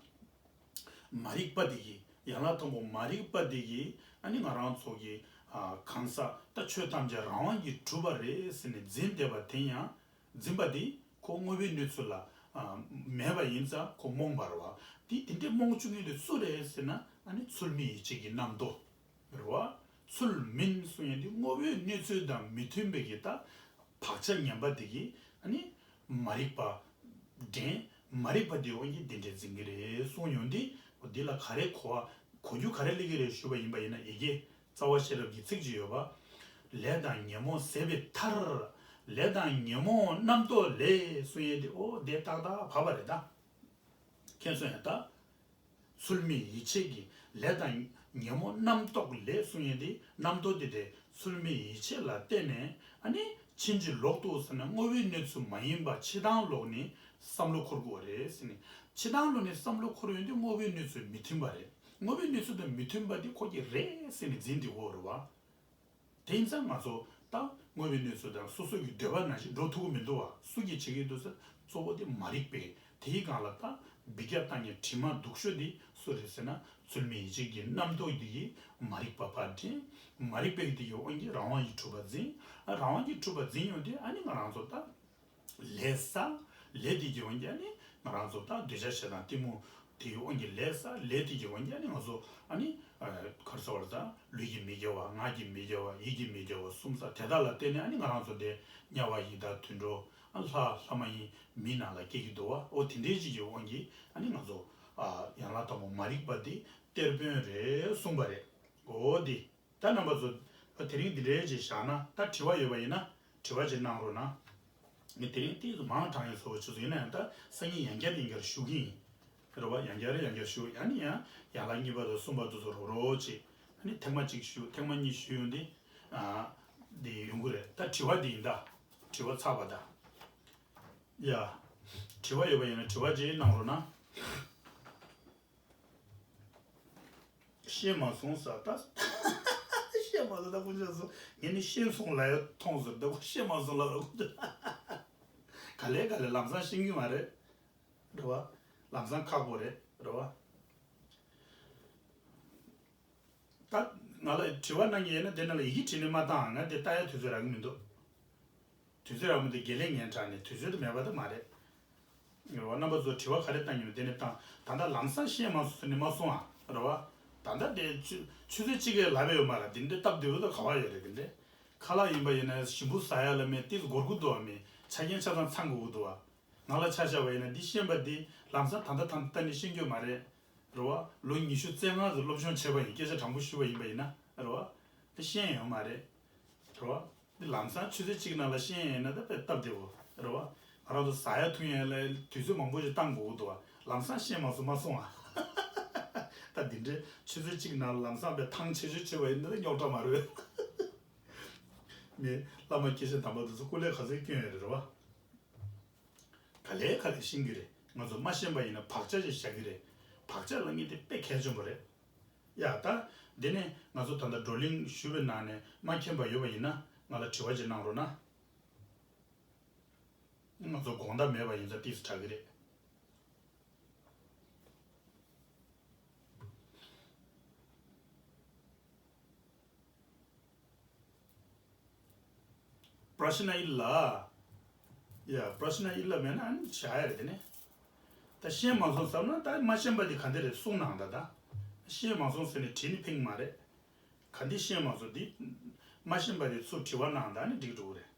མ་རིག་པ་དེ་གིས་ ཡན་ལག་དང་པོ་མ་རིག་པ་འདི་གིས་ཨ་ནི་ང་རང་ཚོ་གི་ཨ་གང་ཟག་ད་ཆོས་ཐམས་ཅད་རང་དབང་གིས་གྲུབ་པ་རེད་ཟེར་ནས་འཛིན་བསྡད་པ་དེ་ཡང་འཛིན་པ་འདི་ཁོ་དངོས་པོའི་གནས་ཚུལ་ལ་ཨ་མེད་པ་ཡིན་ཙང་ཁོ་རྨོངས་པ་རེད་བ། དེ་དེ་འདྲའི་རྨོངས་བཅུག་མཁན་དེ་སུ་རེད་ཟེར་ན་ཨ་ནི་ཚུལ་མིན་ཡིད་བྱེད་ཀྱི་རྣམ་རྟོག་རེད་བ། ཚུལ་མིན་གསུང་ཡས་འདི་དངོས་པོའི་གནས་ཚུལ་དང་མི་མཐུན་པའི་གི་ད་བག་ཆགས་ངན་པ་དེ་གིས་ཨ་ནི་མ་རིག་པ་འདྲེན། མ་རིག་པ་དེའི་དབང་གིས་འདི་འདྲས་འཛིན་གྱི་རེད་གསུངས་ཡོང་དུས་འདི་ལ་ག་རེ་གོ་བ་གོ་རྒྱུ་ག་རེ་སླེབས་ཀྱི་རེད་ཞུས་པ་ཡིན་པ་ཡིན་ན། ཡི་གེ་རྩ་བ་ཤེས་རབ་ཀྱི་ཚིག་ཅིག་ཡོད་པ། ལས་དང་ཉོན་མོངས་ཟད་པའི་མཐར། ལས་དང་ཉོན་མོངས་རྣམ་རྟོག་ལས་གསུང་ཡས་དེ། ཨོ་དེ་ཏག་ཏག་བབས་པ་རེད་ད། མཁྱེན་སོང་ཡ་ད། ཚུལ་མིན་ཡིད་བྱེད་ཀྱི་ལས་དང་ཉོན་མོངས་རྣམ་རྟོག་ལས་གསུང་ཡས་དེ། རྣམ་རྟོག་དེ་དེ་ཚུལ་མིན་ཡིད་བྱེད་ལ་བརྟེན་ནས་ཨ་ནི་ཕྱིན་ཅི་ལོག་ཏུ་ཟེར་ན་དངོས་པོའི་གནས་ཚུལ་མ་ཡིན་པ་ཕྱི་དང་ལོགས་ནས་བསམ་བློ་འཁོར་དགོས་རེད་ཟེར་ནས། ཕྱི་དང་ལོགས་ནས་བསམ་བློ་འཁོར་ཡོང་དུས་དངོས་པོའི་གནས་ཚུལ་མི་མཐུན་པ་རེད། དངོས་པོའི་གནས་ཚུལ་དང་མི་མཐུན་པ་དེ་ཁོ་གི་རེད་ཟེར་ནས་འཛིན་བསྡད་ཡོད་རེད་བ། དེ་ཡིན་ཙང་ང་ཚོ་ད་དངོས་པོའི་གནས་ཚུལ་དང་སོ་སོ་གི་འདོད་པ་ནང་བཞིན་འགྲོ་ཐུབ་ཀྱི་མི་འདུག་བ། སུ་གིས་བྱེད་ཀྱི་འདུག་ཟེར། གཙོ་བོ་དེ་མ་རིག་པས། དེའི་སྒང་ལ་ད་འབུད་རྒྱག་བཏང་མཁན་དྲི་མ་སྡུག་ཤོས་དེ་སུ་རེད་ཟེར་ན། ཚུལ་མིན་ཡིད་བྱེད་ཀྱི་རྣམ་རྟོག་འདི་གིས་མ་རིག་པ་ཕར་འདྲེན། མ་རིག་པའི་དེ་གི་དབང་གིས་རང་དབང་གིས་གྲུབ་པ་འཛིན། རང་དབང་གིས་གྲུབ་པ་འཛིན་ཡོང་དུས་ཨ་ནི་ང་རང་ཚོ་ད་ལས་བསགས། ལས་དེ་གི་དབང་གིས་ཨ་ནི་ང་རང་ཚོ་ད་འདོད་ཆགས་ཞེ་སྡང་གཏི་མུག་དེ་གི་དབང་གིས་ལས་བསགས། ལས་དེ་གི་དབང་གིས་ཨ་ནི་ང་ཚོ་ཨ་ནི་ཨ་ག་རེ་ཟེར་བ་རེད་ད། ལུས་ཀྱི་མི་དགེ་བ། ངག་གི་མི་དགེ་བ། ཡིད་ཀྱི་མི་དགེ་བ་གསུམ་བསགས། དེ་དག་ལ་བརྟེན་ནས་ཨ་ནི་ང་རང་ཚོ་དེ་དམྱལ་བ་ཡི་དྭགས་དུད་འགྲོ། ཨ་ལྷ་ལྷ་མ་ཡིན་མིའི་ནང་ལ་སྐྱེ་གི་འདུག་བ། འོ་དེ་འདྲའི་ཅིག་གི་དབང་གིས་ཨ་ནི་ང་ཚོ་ཨ་ཡན་ལག་དང་པོ་མ་རིག་པ་འདི་གཏེར་དཔོན་རེད་གསུངས་པ་རེད། འོ་དེ། ད་རྣམ་པ་ཚོ། དེ་རིང་འདི་འདྲའི་ཅིག་བཞག་ན། ད་དྲི་བ་ཡོད་པ་ཡིན་ན་དྲི་བ་ཅིག་གནང་རོགས་གནང་། ངས་དེ་རིང་ཏོག་ཙམ་མང་དྲགས་ཡོད་ཚོད་ཆུ་ཚོད། ཡིན་ན་ཡང་ད་སང་ཉིན་ཡང་བསྐྱར་ཡང་བསྐྱར་ཞུ་གི་ཡིན། རེད་བ། ཡང་བསྐྱར་ཡང་བསྐྱར་ཞུ། ཡང་ནས་ཡང་ཡན་ལག་གཉིས་པ་དང་གསུམ་པ་དེ་ཚོ་རོབ་རོབ་ཅིག་ཨ་ནི་ཐེངས་མ་གཅིག་ཞུ། ཐེངས་མ་གཉིས་ཞུ་ཡོང་དུས་ཨ་འདི་ཡོང་གི་རེད། ད་དྲི་བ་འདི་ཡིན་ད། དྲི་བ་ཚར་བ་ད། ཡ། དྲི་བ་ཡོད་པ་ཡིན་ན་དྲི་བ་ཅིག་གནང་རོགས་གནང་། ཤེས་མ་སོང་ཟེར་ད། ཤེས་མ་སོང་ད་དཀོན་མཆོག་གསུམ། ངས་ནི་ཤེས་སོང་ལབ་ཡ་མཐོང་ཟེར། ད་ཁོ་ཤེས་མ་སོང་ལབ་ར། དཀོན་མཆོག། ག་ལེ་ག་ལེ་ལམ་སང་ཤེས་ཀྱི་མ་རེད། རེད་བ། ལམ་སང་ཁག་པོ་རེད། རེད་བ། ད་ང་ལ་དྲི་བ་གནང་མཁན་ཡོད་ན་དེ་ནང་ལ་ཡི་གེ་བྲིས་ནས་མ་བཏང་། ང་དེ་ལྟ་ཡ་དུས་ཚོད་རག་གི་མི་འདུག་དུས་ཚོད་རག་མི་འདུག་དགེ་ལས་ངན་དྲགས་ནས་དུས་ཚོད་དེ་མེད་པ་ད་མ་རེད། རེད་བ། རྣམ་པ་ཚོ་དྲི་བ་ག་རེ་བཏང་མྱོང་དེ་ནས་བཏང་། ད་ལྟ་ལམ་སང་ཤེས་མ་སོང་ཟེར་ནས་མ་གསུང་ཨ། རེད་བ། ད་ལྟ་དེ་ཆུ་ཆུ་ཚོད་གཅིག་གིས་ལབ་ཡོད་མ་རེད། དེ་འདྲའི་སྟབས་བདེ་པོ་ད་ག་བ་ཡོད་རེད། དེ་འདྲའི་ཁ་ལག་ཡིན་པ་ཡིན་ན་ཞིམ་པོ་ཟ་ཡ་ལ་མེད། ཏོག་ཙམ་འགོར་གི་འདུག་བ། མེད། ཆ་རྐྱེན་ཆ་ཚང་ཚང་དགོས་ཀྱི་འདུག་བ། ང་ལ་ཆ་བཞག་པ་ཡིན་ན་འདི་ཤེས་པ་འདི་ལམ་སང་ད་ལྟ་ད་ལྟ་ནས་ཤེས་རྒྱུ་མ་རེད། རེད་བ། ལོ་ཉི་ཤུ་རྩ་ལྔ་ཙམ་སློབ་སྦྱོང་བྱས་པ་ཡིན། སྐད་ཆ་དྲང་པོ་ཞུས་པ་ཡིན་པ་ཡིན་ན། རེད་བ། འདི་ཤེས་ཡོད་མ་རེད། རེད་བ། འདི་ལམ་སང་ཆུ་ཚོད་གཅིག་ནང་ལ་ཤེས་ཡོད་ན་ད་དཔེ་སྟབས་བདེ་བོ། རེད་བ། ང་རང་ཚོ་ཟ་ཡ་འཐུང་ཡ་ལ་དུས་ཚོད་མང་པོ་ཞིག་བཏང་དགོས་ཀྱི་འདུག་བ། ལམ་སང་ཤེས་མ་སོང་མ་གསུང་ཨ། ད་འདི་འདྲའི་ཆུ་ཚོད་གཅིག་ནང་ལམ་སང་དཔེ་ཐང་ཆད་ཆོད་བྱས་པ་ཡིན་ན་ད་རྙོག་དྲ་མ་རེད། ངས་བླ་མ་སྐྱེས་ཆེན་དམ་པ་དེ་ཚོ་སྐུ་ལས་ག་ཚོད་བསྐྱོན་ཡོད་རེད། རེད་བ། ག་ལེ་ག་ལེ་ཤེས་ཀྱི་རེད། ང་ཚོ་མ་ཤེས་པ་ཡིན་ན་བག་ཆགས་ཅིག་བཞག་གི་རེད། བག་ཆགས་ལབ་མཁན་དེ་དཔེ་གལ་ཆེན་པོ་རེད། ཡ་ད། འདི་ནས་ང་ཚོ་ད་ལྟ་བགྲོ་གླེང་ཞུས་པའི་ནང་ནས་མ་མཁྱེན་པ་ཡོད་པ་ཡིན་ན་ང་ལ་དྲི་བ་ཅིག་གནང་རོགས་གནང་། ང་ཚོ་དགོངས་དག་མེད་པ་ཡིན་ཙང་ཏོག་ཙམ་དྲག་གི་རེད། པྲ་ཤི་ན་ཡིག་ལ། ཡ། པྲ་ཤི་ན་ཡིག་ལ་མེད་ན་ཨ་ནི་བྱ་ཡ་རེད་དེ་ནས། ད་ཤེས་མ་སོང་བསམ་ན་ད་མ་ཤེས་པ་དེ་ག་འདྲ་རེད་གསུང་གནང་ད། ད་ཤེས་མ་སོང་ཟེར་ནས་དྲིས་ནས་ཕན་གྱི་མ་རེད། ག་འདི་ཤེས་མ་སོང་འདི། མ་ཤེས་པ་དེ་ཚུར་དྲི་བ་གནང་ད་ཨ་ནི་འགྲིག་འགྲོ་གི་རེད།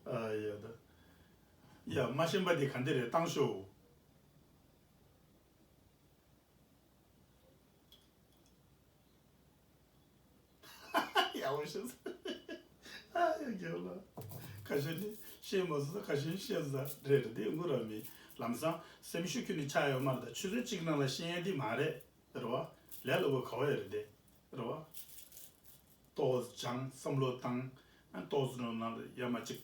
ཨ་ཡ་ད། ཡ་མ་ཤེས་པ་དེ་ག་འདི་རེད་བཏང་ཤོག་ཡག་པོ་ཤེས་སོང་། ཨ་ཡ་རྒྱལ་ལ། ཁ་ཤས་ནི་ཤེས་མ་སོང་། ཁ་ཤས་ཤེས་ས་རེད་རེད། དེ་དངོས་ར་མིན། ལམ་སང་སེམས་ཤུགས་ཁྱོན་ནས་ཆག་ཡོད་མ་རེད། ད་ཆུ་ཚོད་གཅིག་ནང་ལ་ཤེས་ཡ་དེ་མ་རེད། རེད་བ། ལས་སླ་པོ་ག་བ་ཡོད་རེད་དེ། རེད་བ། ཏོག་ཙམ་སྦྱངས། བསམ་བློ་བཏང་། ཨ་ཏོག་ཙམ་ནང་ལ་ཡར་མར་ཅིག་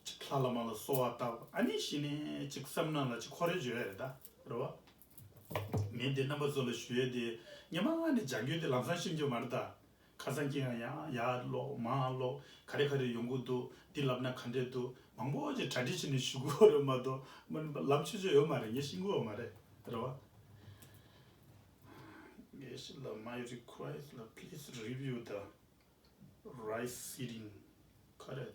ཅིག་ལྷ་བླ་མ་ལ་གསོལ་བ་བཏབ། ཨ་ནི་གཞི་ནས་ཅིག་བསམ་ནང་ལ་ཅིག་ཁོ་རེ་བརྗོད་ཡ་རེད་ད། རེད་བ། ངས་འདི་རྣམ་པ་ཚོ་ལ་ཞུ་ཡས་དེ། སྔོན་མ་ནས་སྦྱང་རྒྱུ་དེ་ལམ་སང་ཤེས་རྒྱུ་མ་རེད་ད། ཁ་སང་ཁྱེད་ཡང་ཡང་ཡར་ཀློག་མར་ཀློག་ག་རེ་ག་རེ་ཡོང་གི་འདུག་འདི་ལབ་ན་ག་འདྲས་འདུག་མང་པོ་ཅིག་གྲ་སྒྲིག་བྱས་ནས་ཞུ་གི་ཡོད་རེད་མ་གཏོགས་མ་ལབ་ཆོག་ཆོག་ཡོད་མ་རེད། ངས་ཤེས་ཀྱི་ཡོད་མ་རེད། རེད་བ། ངས་ཤེས་ལ། My request ལ། Please review the right seating. ག་རེ།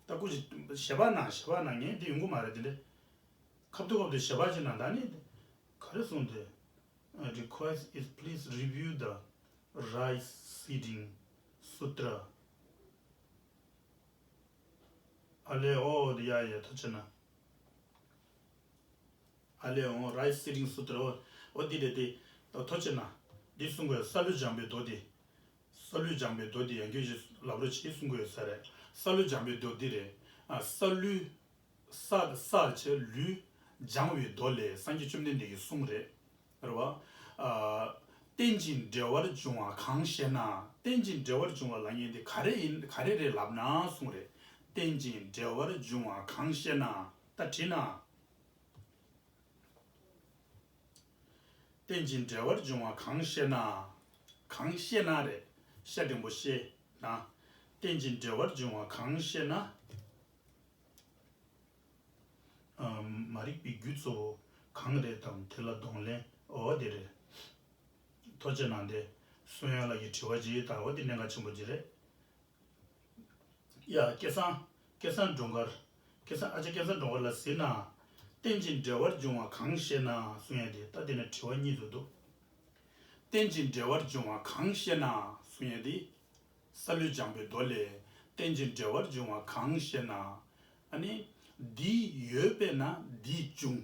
ད་ཁོ་ཅིག་ཞལ་པར་ནང་ཞལ་པར་ནང་ངས་འདི་ཡོང་གི་མ་རེད། དེ་འདྲས་ཁ་ཐུག་ཁ་ཐུག་ཞལ་པར་ཅིག་ནང་ད་ནི་ག་རེ་གསུངས་ཏེ། Request is please review the right seating sutra. ཨ་ལེ་ཨོ་དེ་ཡ་ཡ་ཐུགས་རྗེ་གནང་། ཨ་ལེ་ཨོ་right seating sutra ཨོ་འདི་རེད་དེ། ཐུགས་རྗེ་གནང་། འདི་གསུང་དགོས། སཱ་ལུ་སྦྱངས་པའི་མདོ་དེ། སཱ་ལུ་སྦྱངས་པའི་མདོ་དེ་ཡང་བསྐྱར་ཞིག་ལབ་རོགས་བྱེད་གསུང་གི་ཡོད་ས་རེད། སཱ་ལུ་སྦྱངས་པའི་མདོ་འདི་རེད། ཨ་སཱ་ལུ། ས་ས་བྱས་ལུ། སྦྱངས་པའི་མདོ་ལས། སངས་རྒྱས་བཅོམ་ལྡན་འདས་ཀྱི་གསུང་རེད། རེད་བ། ཨ། རྟེན་ཅིང་འབྲེལ་བར་འབྱུང་བ་གང་ཞེ་ན། རྟེན་ཅིང་འབྲེལ་བར་འབྱུང་བ་ལབ་མཁན་དེ་ག་རེ་ཡིན། ག་རེ་རེད་ལབ་ན་གསུང་རེད། རྟེན་ཅིང་འབྲེལ་བར་འབྱུང་བ་གང་ཞེ་ན། ད་དྲིས་ན། རྟེན་ཅིང་འབྲེལ་བར་འབྱུང་བ་གང་ཞེ་ན། གང་ཞེ་ན་རེད། ཤ་འགྲེང་བུ་ཤེ་ན། རྟེན་ཅིང་འབྲེལ་བར་འབྱུང་བ་གང་ཞེ་ན། ཨམ། མ་རིག་པའི་རྒྱུ་གཙོ་བོ་གང་རེད་དམ། དེ་ལ་གདོང་ལེན། འོ་དེ་རེད། ཐུགས་རྗེ་གནང་སྟེ། སུན་ཡང་ལགས་ཀྱི་དྲི་བ་ཅིག་ད་འོ་དེ་གནད་འགག་ཆེན་པོ་ཅིག་རེད། ཡ། སྐལ་བཟང་། སྐལ་བཟང་སྒྲོལ་དཀར། སྐལ་བཟང་། ཨ་ཅག་སྐལ་བཟང་སྒྲོལ་དཀར་ལགས་ཟེར་ན། རྟེན་ཅིང་འབྲེལ་བར་འབྱུང་བ་གང་ཞེ་ན་གསུང་ཡ་དེ། ད་དེ་ནས་དྲི་བ་གཉིས་འདུག་འདུག་རྟེན་ཅིང་འབྲེལ་བར་འབྱུང་བ་གང་ཞེ་ན་གསུང་ཡ་དེ། སཱ་ལུ་སྦྱངས་པའི་མདོ་ལས། རྟེན་ཅིང་འབྲེལ་བར་འབྱུང་བ་གང་ཞེ་ན། ཨ་ནི། འདི་ཡོད་པས་ན་འདི་འབྱུང་།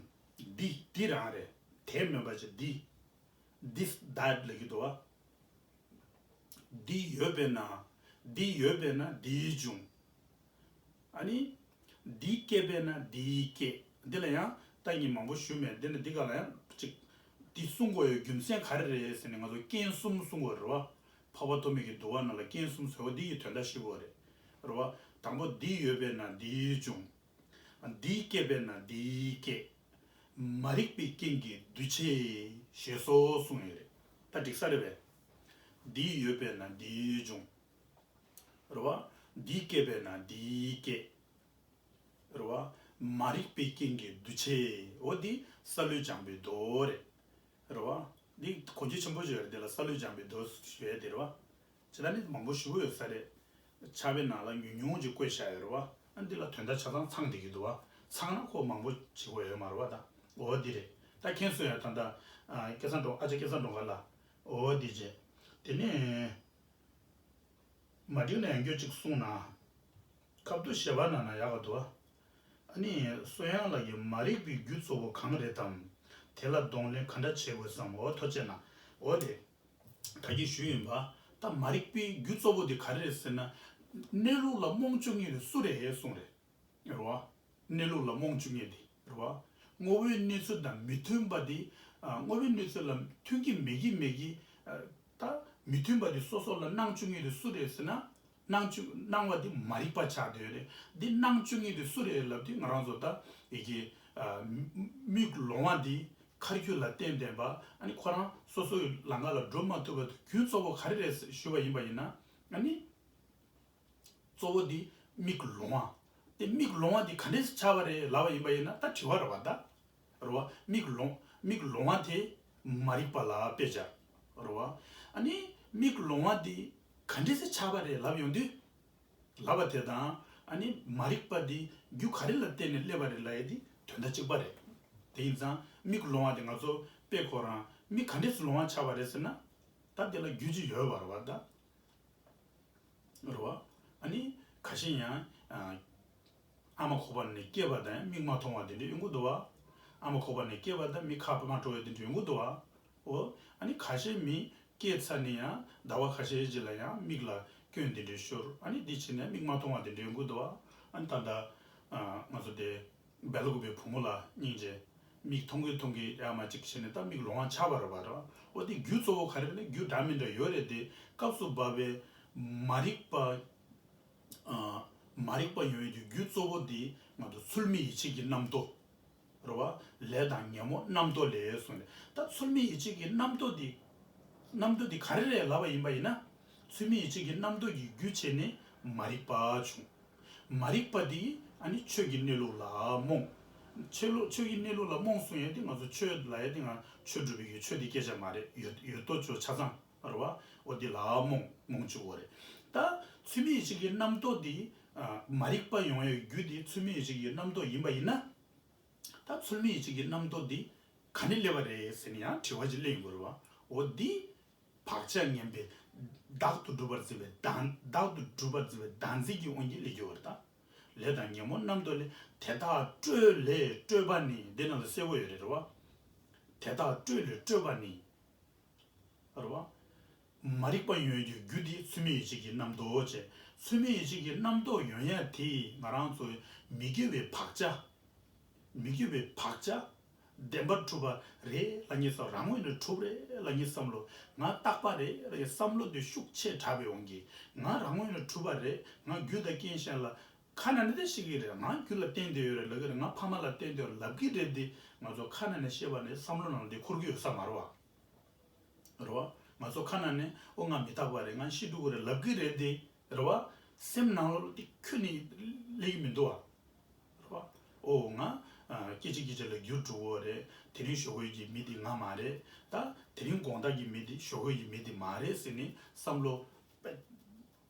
འདི་འདི་རང་རེད། དེ་མིན་པ་ཅིག་འདི། འདི་འདི་ལབ་ཀྱི་འདུག་བ། འདི་ཡོད་པས་ན། འདི་ཡོད་པས་ན་འདིའི་འབྱུང་། ཨ་ནི། འདི་སྐྱེས་པས་ན་འདིའི་སྐྱེ། འདི་ལ་ཡང་ད་ངས་མང་པོ་ཞུས་མེད། འདི་ནི་འདི་ག་ལ་ཡང་ཅིག་འདི་གསུང་དགོས་ཡོད་རྒྱུ་མཚན་ག་རེ་རེད་ཟེར་ནས་ང་ཚོ་རྐྱེན་གསུམ་གསུང་དགོས་རེད་བ། འཕགས་པ་ཐོགས་མེད་ཀྱི་འདུལ་བ་ནང་ལ་རྐྱེན་གསུམ་ཟེར་བ་འདི་ཡི་དོན་དག་ཤེས་དགོས་རེད། རེད་བ། དང་པོ་འདི་ཡོད་པས་ན་འདིའི་འབྱུང་། འདི་སྐྱེས་པས་ན་འདིའི་སྐྱེ། མ་རིག་པའི་རྐྱེན་གྱིས་འདུ་བྱེད་ཞེས་སོགས་གསུངས་ཡོད་རེད། ད་འགྲིག་ས་རེད་པས། འདི་ཡོད་པས་ན་འདིའི་འབྱུང་། རེད་བ། འདི་སྐྱེས་པས་ན་འདིའི་སྐྱེ། རེད་བ། མ་རིག་པའི་རྐྱེན་གྱིས་འདུ་བྱེད། འོ་འདི་སཱ་ལུ་སྦྱངས་པའི་མདོ་རེད། རེད་བ། འདི་གོ་རྒྱུ་ཆེན་པོ་ཞིག་ཡོད་རེད། འདི་ལ་སཱ་ལུ་སྦྱངས་པའི་མདོ་ཞུ་ཡས་དེ་རེད་བ། ཇི་ལྟར་ནི་མང་པོ་ཞུ་གི་ཡོད་ས་རེད། ཕྱག་དཔེ་ནང་ལ་ཉུང་ཉུང་ཅིག་བཀོད་བཞག་ཡོད་རེད་བ། ཨ་འདི་ལ་དོན་དག་ཆ་ཚང་ཚང་བསྡད་ཀྱི་འདུག་བ། ཚང་ན་ཁོ་མང་པོ་བྱེད་དགོས་ཡོད་མ་རེད་བ་ད། འོ་འདི་རེད། ད་མཁྱེན་སོང་ཡ། ད་ད། ཨ་སྐལ་བཟང་སྒྲོལ། ཨ་ཅག་སྐལ་བཟང་སྒྲོལ་དཀར་ལགས། འོ་འདི་བྱས། དེ་ནས། མ་འགྲིག་ན་ཡང་བསྐྱར་ཅིག་གསུངས་ན། ཁ་ཐུག་ཞལ་པར་ནང་ན་ཡག་ག་འདུག་བ། ཨ་ནི་སུན་ཡང་ལགས་ཀྱིས་མ་རིག་པའི་རྒྱུ་གཙོ་བོ་གང་རེད་དམ། དེ་ལ་གདོང་ལེན་ག་འདྲ་བྱེད་དགོས་སམ། འོ་ཐུགས་རྗེ་གནང་། འོ་དེ། ད་གིན་ཞུས་ཡིན་པ། ད་མ་རིག་པའི་རྒྱུ་གཙོ་བོ་དེ་ག་རེ་རེད་ཟེར་ན། གནས་ལུགས་ལ་རྨོངས་བཅུག་མཁན་དེ་སུ་རེད་གསུངས་རེད། རེད་བ། གནས་ལུགས་ལ་རྨོངས་བཅུག་མཁན་དེ་རེད་བ། དངོས་པོའི་གནས་ཚུལ་དང་མི་མཐུན་པ་དེ། ཨ་དངོས་པོའི་གནས་ཚུལ་ལ་མཐུན་གྱི་མེད་ཀྱི་མེད་ཀྱི། ཨ་ད་མི་མཐུན་པ་དེ་སོ་སོ་ལ་སྣང་བཅུག་མཁན་དེ་སུ་རེད་ཟེར་ན། སྣང་བཅུག་སྣང་བ་དེ་མ་རིག་པ་ཆགས་བསྡད་ཡོད་རེད། འདི་སྣང་བཅུག་མཁན་དེ་སུ་རེད་ལབ་དུས་ང་རང་ཚོ་ད་ཡི་གེ་ཨ་མིག་ལོང་བ་འདི་མཁར་རྒྱུ་ལ་བརྟེན་བསྡད་པ། ཨ་ནི་ཁོ་རང་སོ་སོའི་ལམ་ཁ་ལ་འགྲོ་མ་ཐུབ་པ་དེ་རྒྱུ་གཙོ་བོ་ག་རེ་རེད་ཞུས་པ་ཡིན་པ་ཡིན་ན། ཨ་ནི། གཙོ་བོ་འདི་མིག་ལོང་བ། དེ་མིག་ལོང་བ་འདི་ག་འདྲས་སེ་ཆགས་པ་རེད་ལབ་པ་ཡིན་པ་ཡིན་ན། ད་དྲི་བ་རེད་བ་ད། རེད་བ། མིག་ལོང་། མིག་ལོང་བ་དེ་མ་རིག་པ་ལ་དཔེ་བྱས། རེད་བ། ཨ་ནི་མིག་ལོང་བ་འདི་ག་འདྲས་སེ་ཆགས་པ་རེད་ལབ་ཡོང་དུས། ལབ་པ་དེ་དང་། ཨ་ནི་མ་རིག་པ་འདི་རྒྱུ་ག་རེ་ལ་བརྟེན་ནས་སླེབས་པ་རེད་ལབ་ཡ་འདི་དོན་དག་གཅིག་པ་རེད། དེ་ཡིན་ཙང་མིག་ལོང་བ་དེ་ང་ཚོ་དཔེ་ཁོ་རང་མིག་ག་འདྲས་སེ་ལོང་བ་ཆགས་པ་རེད་ཟེར་ན། ད་དེ་ལ་རྒྱུ་ཅིག་ཡོད་པ་རེད་བ་ད། རེད་བ། ཨ་ནི་ཁ་ཤས་ཡང་ཨ་ཨ་མ་ཁོག་པ་ནས་སྐྱེས་པ་དང་མིག་མ་མཐོང་བ་དེ་འདྲ་ཡོང་གི་འདུག་བ། ཨ་མ་ཁོག་པ་ནས་སྐྱེས་པ་དང་མིག་ཁ་མ་འཕྲོ་བའི་དེ་འདྲ་ཡོང་གི་འདུག་བ། འོ། ཨ་ནི་ཁ་ཤས་མི་སྐྱེས་ཚར་ནས་ཡང་ཟླ་བ་ཁ་ཤས་ཅིག་ལ་ཡང་མིག་ལ་སྐྱོན་དེ་འདྲ་ཤོར། ཨ་ནི་འདི་བྱས་ནས་མིག་མ་མཐོང་བ་དེ་འདྲ་ཡོང་གི་འདུག་བ། ཨ་ནི་ད་ལྟ་ཨ་ང་ཚོ་དེ། སྦེལ་ཀོབ་པའི་བུ་མོ་ལ་སྙིང་རྗེ། མིག་མཐོང་གི་མཐོང་གི་ཡ་མ་གཅིག་བྱས་ནས་ད་མིག་ལོང་བ་ཆགས་པ་རེད་བ་ར། འོ་དེ་རྒྱུ་གཙོ་བོ་ག་རེ་རེད། རྒྱུ་འདྲ་མི་འདྲ་ཡོད་རེད་དེ། སྐབས་སུ་བབས་པའི་མ་རིག་པ། ཨ་མ་རིག་པ་ཡོང་བའི་རྒྱུ་གཙོ་བོ་དེ་ང་ཚོ་ཚུལ་མིན་ཡིད་ཆེས་ཀྱི་རྣམ་རྟོག་རེད་བ། ལས་དང་ཉོན་མོངས་རྣམ་རྟོག་ལས་གསུངས་ནས། ད་ཚུལ་མིན་ཡིད་ཆེས་ཀྱི་རྣམ་རྟོག་དེ། རྣམ་རྟོག་དེ་ག་རེ་རེད་ལབ་པ་ཡིན་པ་ཡིན་ན། ཚུལ་མིན་ཡིད་བྱེད་ཀྱི་རྣམ་རྟོག་གི་རྒྱུ་བྱས་ནས་མ་རིག་པ་བྱུང་། མ་རིག་པ་འདི་ཨ་ནི་ཆོས་ཀྱི་གནས་ལུགས་ལ་རྨོངས། ཆོས་ལུགས་ཆོས་ཀྱི་གནས་ལུགས་ལ་རྨོངས་གསུང་ཡས་དེ་ང་ཚོ་ཆོས་ལ་ཡས་དེ་ང་ཆོས་སྒྲུབ་པའི་ཆོས་དེ་སྐད་ཆ་མ་རེད། ཡོད་ཡོད་དོ་ཅོག་ཆ་ཚང་རེད་བ། འོ་འདི་ལ་རྨོངས་རྨོངས་བཅུག་གོ་རེད། ད་ཚུལ་མིན་ཡིད་བྱེད་ཀྱི་རྣམ་རྟོག་འདི་མ་རིག་པ་ཡོང་ཡས་རྒྱུ་དེ་ཚུལ་མིན་ཡིད་བྱེད་ཀྱི་རྣམ་རྟོག་ཡིན་པ་ཡིན་ན། ད་ཚུལ་མིན་ཡིད་བྱེད་ཀྱི་རྣམ་རྟོག་འདི་ག་ནས་སླེབས་པ་རེད་ཟེར་ནས་ཡང་དྲི་བ་ཅིག་སླེབས་ཡོང་གི་རེད་བ། འོ་འདི་བག་ཆགས་ངན་པས་བདག་ཏུ་གྲུབ་པར་འཛིན་པའི་བདག་བདག་ཏུ་གྲུབ་པར་འཛིན་པའི་བདག་འཛིན་གྱི་དབང་གིས་སླེབས་ཀྱི་ཡོད་རེད་ད། ལས་དང་ཉོན་མོངས་རྣམ་རྟོག་ལས། དེ་དག་སྤྲོས་ལས་སྤྲོས་པ་ནི། འདི་ནང་ལ་གསལ་པོ་ཡོད་རེད་རེད་བ། དེ་དག་སྤྲོས་ལས་སྤྲོས་པ་ནི། རེད་བ། མ་རིག་པ་ཡོང་ཡས་ཀྱི་རྒྱུ་དེ་ཚུལ་མིན་ཡིད་བྱེད་ཀྱི་རྣམ་རྟོག་བྱས། ཚུལ་མིན་ཡིད་བྱེད་ཀྱི་རྣམ་རྟོག་ཡོང་ཡ་དེ་ང་རང་ཚོའི་མི་དགེ་བའི་བག་ཆགས། མི་དགེ་བའི་བག་ཆགས། བདེན་པར་གྲུབ་པ་རེད་ལབ་མཁན་བསམ། རང་ངོས་ནས་གྲུབ་རེད་ལབ་མཁན་བསམ་བློ། ང་རྟག་པ་རེད་ལབ་མཁན་བསམ་བློ་དེ་ཤུགས་ཆེ་དྲགས་པའི་དབང་གིས། ང་རང་ངོས་ནས་གྲུབ་པ་རེད། ང་རྒྱུ་དང་རྐྱེན་གཞན་ལ་ཁ་ནང་ནས་དེ་ཤེས་ཀྱི་རེད། ང་རྒྱུ་ལ་བརྟེན་བསྡད་ཡོད་རེད་ལབ་ཀྱི་རེད། ང་ཕ་མ་ལ་བརྟེན་བསྡད་ཡོད་ལབ་ཀྱི་རེད་དེ། ང་ཚོ་ཁ་ནང་ནས་བཤད་པ་ནས་བསམ་བློ་ནང་ལ་དེ་འཁོར་གྱི་ཡོད་ས་མ་རེད་བ། རེད་བ། ང་ཚོ་ཁ་ནང་ནས་ཨོ་ང་མི་རྟག་པ་རེད། ང་ཤི་འགྲོ་གི་རེད་ལབ་ཀྱི་རེད་དེ། རེད་བ། སེམས་ནང་ལོགས་ལ་དེ་ཁྱོན་ནས་སླེབས་ཀྱི་མི་འདུག་བ། རེད་བ། ཨོ་ང་ཨ་སྐད་ཅིག་སྐད་ཅིག་ལ་འགྱུར་འགྲོ་གི་རེད། དེ་རིང་ཞོགས་ཀས་ཀྱི་མི་དེ་ང་མ་རེད། ད་དེ་རིང་དགོང་དག་གི་མི་དེ་ཞོགས་ཀས་ཀྱི་མི་དེ་མ་རེད་ཟེར་ནས་བསམ་བློ་དཔེ་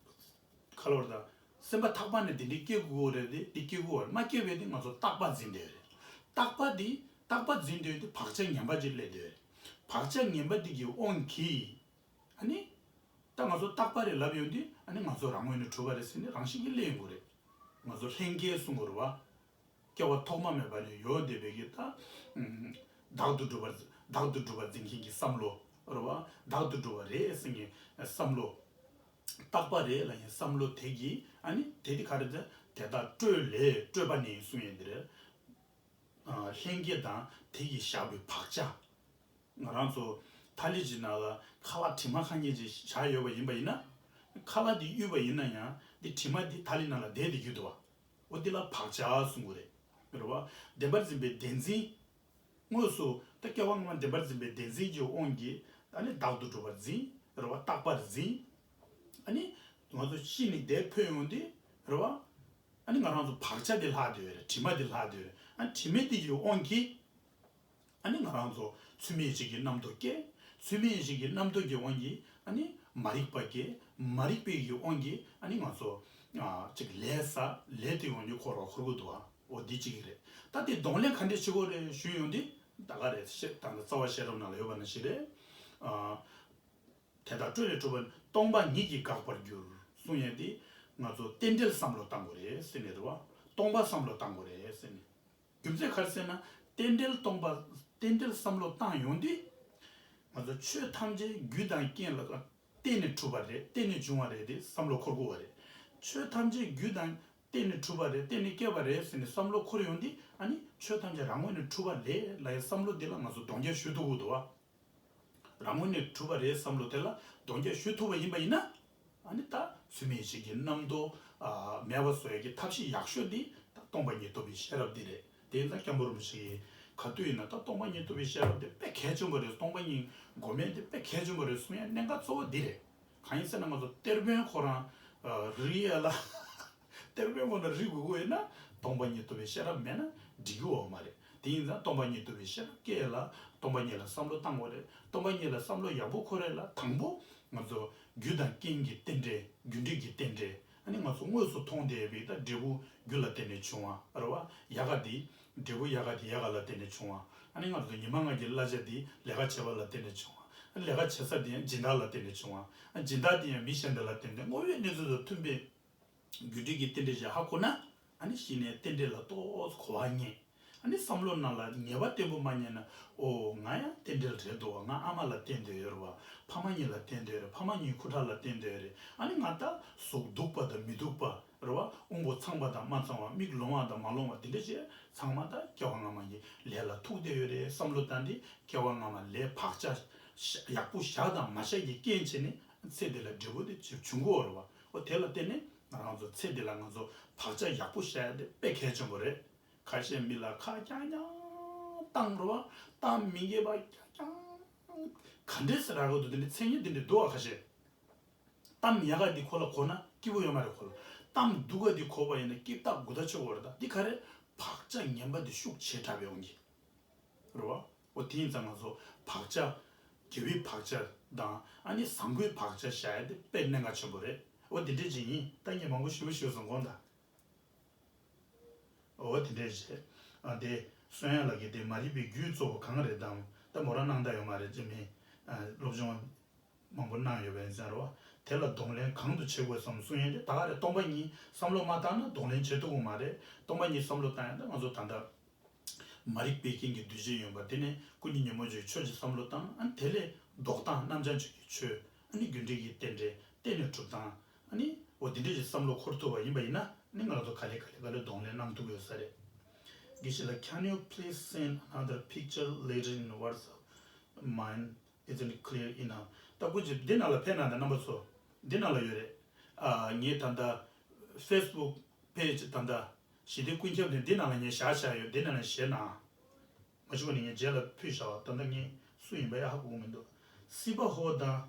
ག་ལ་བར་དང་། སེམས་པ་ཐག་པ་ནས་དེ་འདྲའི་སྐྱེ་དགོས་རེད་དེ། དེ་སྐྱེ་དགོས་རེད། མ་སྐྱེ་བས་དེ་ང་ཚོ་རྟག་པ་འཛིན་བསྡད་རེད། རྟག་པ་དེ་རྟག་པ་འཛིན་བསྡད་དེ་བག་ཆགས་ངན་པ་ཅིག་སླེབས་བསྡད་རེད། བག་ཆགས་ངན་པ་དེ་གི་དབང་གིས། ཨ་ནི། ད་ང་ཚོ་རྟག་པ་རེད་ལབ་ཡོང་དུས། ཨ་ནི་ང་ཚོ་རང་ངོས་ནས་གྲུབ་པ་རེད་ཟེར་ནས་རང་བཞིན་གྱིས་སླེབས་ཡོང་གི་རེད། ང་ཚོ་ལྷན་སྐྱེས་གསུང་གི་རེད་བ། སྐྱེ་བ་ཐོག་མ་མེད་པ་ནས་ཡོད་བསྡད་པའི་གི་ད། ཨུམ། བདག་ཏུ་གྲུབ་པར་བདག་ཏུ་གྲུབ་པར་འཛིན་མཁན་གྱི་བསམ་བློ། རེད་བ། བདག་ཏུ་གྲུབ་པ་རེད་ཟེར་མཁན་བསམ་བློ། རྟག་པ་རེད་ལབ་མཁན་བསམ་བློ་དེ་གིས། ཨ་ནི་དེ་དེ་ག་རེ་ཟེར། དེ་དག་སྤྲོས་ལས་སྤྲོས་པ་ནི་གསུང་ཡས་དེ་རེད། ཨ། ལྷན་སྐྱེས་དང་དེ་གིས་བཞག་པའི་བག་ཆགས། ང་རང་ཚོ་ཐ་ལི་ཅིག་ནང་ལ་ཁ་ལག་དྲི་མ་ཁ་ཉིན་ཅིག་བཞག་ཡོད་པ་ཡིན་པ་ཡིན་ན། ཁ་ལག་དེ་གཡུགས་པ་ཡིན་ན་ཡང་དེ་དྲི་མ་དེ་ཐ་ལི་ནང་ལ་བསྡད་དེ་རྒྱུ་འདུག་བ། འོ་དེ་ལ་བག་ཆགས་གསུང་གི་རེད། རེད་བ། བདེན་པར་འཛིན་པའི་བདེན་འཛིན། དངོས་སུ་ད་སྐྱེ་བ་སྔ་མ་བདེན་པར་འཛིན་པའི་བདེན་འཛིན་གྱི་དབང་གིས་ད་ནི་བདག་ཏུ་གྲུབ་པར་འཛིན། རེད་བ། རྟག་པར་འཛིན། ཨ་ནི་ང་ཚོ་ཤི་ནས་དེར་འཕོས་ཡོང་དུས། རེད་བ། ཨ་ནི་ང་རང་ཚོ་བག་ཆགས་དེ་ལྷག་བསྡད་ཡོད་རེད། དྲི་མ་དེ་ལྷག་བསྡད་ཡོད་རེད། ཨ་ནི་དྲི་མ་དེ་གི་དབང་གིས། ཨ་ནི་ང་རང་ཚོ་ཚུལ་མིན་ཡིད་བྱེད་ཀྱི་རྣམ་རྟོག་སྐྱེ། ཚུལ་མིན་ཡིད་བྱེད་ཀྱི་རྣམ་རྟོག་གི་དབང་གིས་ཨ་ནི་མ་རིག་པ་སྐྱེ། མ་རིག་པའི་གི་དབང་གིས་ཨ་ནི་ང་ཚོ་ཨ་ཅིག་ལས་བསགས། ལས་དེ་དབང་གིས་འཁོར་བ་འཁོར་གི་འདུག་བ། འོ་འདི་གཅིག་རེད། ད་དེ་གདོང་ལེན་ག་འདྲས་བྱེད་དགོས་རེད་ཞུས་ཡོང་དུས། ད་ག་རེད། ད་ལྟ་རྩ་བ་ཤེས་རབ་ནང་ལ་ཡོད་པ་ནང་བཞིན་རེད། ཨ། དེ་དག་སྤྲོས་ལས་གྲུབ་པ་ནི། སྟོང་པ་ཉིད་ཀྱིས་འགག་པར་འགྱུར་གསུང་ཡས་དེ། ང་ཚོ་རྟེན་འབྲེལ་བསམ་བློ་བཏང་དགོས་རེད་ཟེར་ནས་རེད་བ། སྟོང་པ་བསམ་བློ་བཏང་དགོས་རེད་ཟེར་ནས། རྒྱུ་མཚན་ག་རེ་ཟེར་ན། རྟེན་འབྲེལ་སྟོང་པ། རྟེན་འབྲེལ་བསམ་བློ་བཏང་ཡོང་དུས། ང་ཚོ་ཆོས་ཐམས་ཅད་རྒྱུ་དང་རྐྱེན་ལ་བརྟེན་ནས་གྲུབ་པ་རེད། བརྟེན་ནས་བྱུང་བ་རེད་དེ་བསམ་བློ་འཁོར་དགོས་པ་རེད། ཆོས་ཐམས་ཅད་རྒྱུ་དང་བརྟེན་ནས་གྲུབ་པ་རེད། བརྟེན་ནས་སྐྱེས་པ་རེད་ཟེར་ནས་བསམ་བློ་འཁོར་ཡོང་དུས། ཨ་ནི་ཆོས་ཐམས་ཅད་རང་ངོས་ནས་གྲུབ་པ་རེད་ལབ་ཡའི་བསམ་བློ་འདི་ལ་ང་ཚོ་གདོང་བརྒྱབ་ཞུ་ཐུབ་དགོས་འདུག་བ། རང་ངོས་ནས་གྲུབ་པ་རེད་བསམ་བློ་དེ་ལ་གདོང་བརྒྱབ་ཞུ་ཐུབ་པ་ཡིན་པ་ཡིན་ན། ཨ་ནི་ད་ཚུལ་མིན་ཡིད་བྱེད་ཀྱི་རྣམ་རྟོག་ཨ་མེད་པ་བཟོ་ཡག་གི་ཐབས་ཤེས་ཡག་ཤོས་དེ་ད་སྟོང་པ་ཉིད་རྟོགས་པའི་ཤེས་རབ་དེ་རེད། དེ་ཡིན་ཙང་སྐྱབས་མགོན་རིན་པོ་ཆེ་གིས་ག་དུས་ཡིན་ན་ད་སྟོང་པ་ཉིད་རྟོགས་པའི་ཤེས་རབ་དེ་དཔེ་གལ་ཆེན་པོ་རེད། སྟོང་པ་ཉིད་སྒོམ་ཡག་དེ་དཔེ་གལ་ཆེན་པོ་རེད་གསུང་ཡག་གནད་འགག་གཙོ་བོ་འདི་རེད། གང་ཡིན་ཟེར་ན་ང་ཚོ་གཏེར་དཔོན་ཁོ་རང་ཨ་རིག་ཡག་ལ། གཏེར་དཔོན་ཁོ་རང་རིག་དགོས་ཀྱི་ཡོད་ན་སྟོང་པ་ཉིད་རྟོགས་པའི་ཤེས་རབ་མེད་ན་འགྲིག་གི་ཡོད་མ་རེད། དེ་ཡིན་ཙང་སྟོང་པ་ཉིད་རྟོགས་པའི་ཤེས་རབ་སྐྱེ་ཡག་ལ་སྟོང་པ་ཉིད་ལ་བསམ་བློ་བཏང་དགོས་རེད། སྟོང་པ་ཉིད་ལ་བསམ་བློ་ཡག་པོ་འཁོར་ཡག་ལ་དང་པོ་ང་ཚོ་རྒྱུ་དང་རྐྱེན་གྱི་རྟེན་འབྲེལ། རྒྱུ་འབྲས་ཀྱི་རྟེན་འབྲེལ། ཨ་ནི་ང་ཚོ་དངོས་སུ་མཐོང་བསྡད་པའི་ད་འབྲས་བུ་རྒྱུ་ལ་བརྟེན་ནས་བྱུང་བ་རེད་བ། ཡལ་ག་དེ། འབྲས་བུ་ཡལ་ག་དེ་ཡལ་ག་ལ་བརྟེན་ནས་བྱུང་བ། ཨ་ནི་ང་ཚོ་ཉི་མ་ལྔ་གི་གླ་ཆ་དེ་ལས་ཀ་བྱས་པ་ལ་བརྟེན་ནས་བྱུང་བ། ཨ་ནི་ལས་ཀ་བྱེད་ས་དེ་ཡང་སྦྱིན་བདག་ལ་བརྟེན་ནས་བྱུང་བ། ཨ་སྦྱིན་བདག་དེ་ཡང་མི་གཞན་དག་ལ་བརྟེན་ནས། དངོས་ཡོད་གནས་ཚུལ་དང་མཐུན་པའི་རྒྱུ་འབྲས་ཀྱི་རྟེན་འབྲེལ་ཞིག་ཧ་གོ་ན། ཨ་ནི་གཞི་ནས་རྟེན་འབྲེལ་ལ་ཏོག་ཙམ་གོ་བ་རྙེད། ཨ་ནི་བསམ་བློ་ནང་ལ་ངེས་པ་བརྟན་པོ་མ་རྙེད་ན། ཨོ་ང་ཡང་རྟེན་འབྲེལ་རེད་འདུག་བ། ང་ཨ་མ་ལ་བརྟེན་བསྡད་ཡོད་རེད་བ། ཕ་མ་གཉིས་ལ་བརྟེན་བསྡད་ཡོད་རེད། ཕ་མ་གཉིས་ཁུ་ཁྲག་ལ་བརྟེན་བསྡད་ཡོད་རེད། ཨ་ནི་ང་ད་གཟུགས་སྡུག་པ་དང་མི་སྡུག་པ་རེད་བ། དབང་པོ་ཚང་བ་དང་མ་ཚང་བ། མིག་ལོང་བ་དང་མ་ལོང་བ། དེ་འདྲ་བྱས་ཚང་མ་ད་སྐྱེ་བ་སྔ་མ་གི་ལས་ལ་ཐུག་བསྡད་ཡོད་རེད་བསམ་བློ་བཏང་སྟེ། སྐྱེ་བ་སྔ་མ་ལས་བག་ཆགས་ཡག་པོ་བཞག་དང་མ་བཞག་གི་རྐྱེན་བྱས་ནས་ཚེ་འདི་ལ་འབྲས་བུ་དེ་འབྱུང་གི་ཡོད་རེད་བ། ཨོ་དེ་ལ་བརྟེན་ནས་ང་རང་ཚོ་ཚེ་འདི་ལ་ང་ཚོ་བག་ཆགས་ཡག་པོ་བཞག་ཡ་དེ་དཔེ་གལ་ཆེན་པོ་རེད། ཁ་ཤས་མི་ལ་ཁ་རྐྱང་རྐྱང་བཏང་རེད་བ། བཏང་མི་དགོས་པ་རྐྱང་རྐྱང་། ག་འདྲས་སེ་རག་གི་འདུག་དེ་འདྲའི་མཚན་ཉིད་དེ་འདྲ་འདུག་བ། ཁ་ཤས་ གཏམ་ཡག་ག་འདི་ཁོ་ལ་གོ་ན་སྐྱིད་པོ་ཡོད་མ་རེད་ཁོ་ལ། གཏམ་སྡུག་ག་འདི་གོ་བ་ཡིན་ན་སྐྱིད་ཐག་གུ་ཐག་ཆོད་གོ་རེད། ད་འདི་ག་རེ་བག་ཆགས་ངན་པ་འདི་ཤུགས་ཆེ་དྲགས་པའི་འོང་གི་རེད་བ། འོ་དེ་ཡིན་ཙང་ང་ཚོ་བག་ཆགས། དགེ་བའི་བག་ཆགས་དང་ཨ་ནི་བཟང་པོའི་བག་ཆགས་བཞག་ཡ་དེ་དཔེ་གནད་འགག་ཆེན་པོ་རེད། འོ་དེ་འདྲས་ཅིག་ཡིན། ད་ངས་མང་པོ་ཞུ་ཞུ་སོང་དགོངས་དག་འོ་དེ་འདྲས་བྱས། ཨ་དེ་སོན་ཡ་ལགས་ཀྱིས་དེ་མ་རིག་པའི་རྒྱུ་གཙོ་བོ་གང་རེད་དམ། ད་མོ་རང་གནང་ད་ཡོད་མ་རེད་ཅེས་མིན། ཨ་སློབ་སྦྱོང་མང་པོ་གནང་ཡོད་པ་ཡིན་ཙང་རོ། དེ་ལ་གདོང་ལེན་གང་དུ་བྱེད་དགོས་སམ་གསུང་ཡས་དེ་ད་ག་རེ་སྟོང་པ་ཉིད་བསམ་བློ་མ་བཏང་ན་གདོང་ལེན་བྱེད་ཐུབ་ཀྱི་མ་རེད། སྟོང་པ་ཉིད་བསམ་བློ་བཏང་ཡས་ད་ང་ཚོ་ད་ལྟ་མ་རིག་པའི་རྐྱེན་གྱིས་འདུ་བྱེད་ཡོད་པ་དེ་ནི་ཀུན་ཉིད་ཉོན་མོངས་ཆོས་ཀྱི་ཆོས་ཀྱི་བསམ་བློ་བཏང་ཨ་ནི་དེ་ལས་ལྡོག་སྟངས་རྣམ་བྱང་ཆོས་ཀྱི་ཆོས་ཨ་ནི་རྒྱུ་འབྲས་ཀྱི་རྟེན་འབྲེལ་རྟེན་ནས་གྲུབ་སྟངས་ཨ་ནི་འོ་དེ་འདྲས་ཀྱི་བསམ་བློ་འཁོར་ཐུབ་པ་ཡིན་པ་ཡིན་ན་ཨ་ནི་ང་ཚོ་ག་ལེ་ག་ལེ་ག་ལེ་གདོང་ལེན་གནང་ཐུབ་ཡོད་ས་རེད། དགེ་བཤེས་ལགས། Can you please send another picture later in WhatsApp? Mine isn't clear enough. ད་སྐུ་མཁྱེན་འདི་ནང་ལ་ཕེབས་གནང་དང་རྣམ་པ་ཚོ། འདི་ནང་ལ་ཡོད་རེད། ཨ་ངས་ད་ལྟ་Facebook page ད་ལྟ་ཞི་བདེ་ཀུན་ཁྱབ་ནས་འདི་ནང་ལ་ངས་བཞག་བཞག་ཡོད། འདི་ནང་ལ་བཞེས་གནང་། མ་བྱུང་བ་ནི་ངས་རྗེས་ལ་ཕུལ་བཞག་པ། ད་ལྟ་ངས་སུ་ཡིན་པ་ཡང་ཧ་གོ་གི་མི་འདུག་སི་པ་ཧོ་དང་།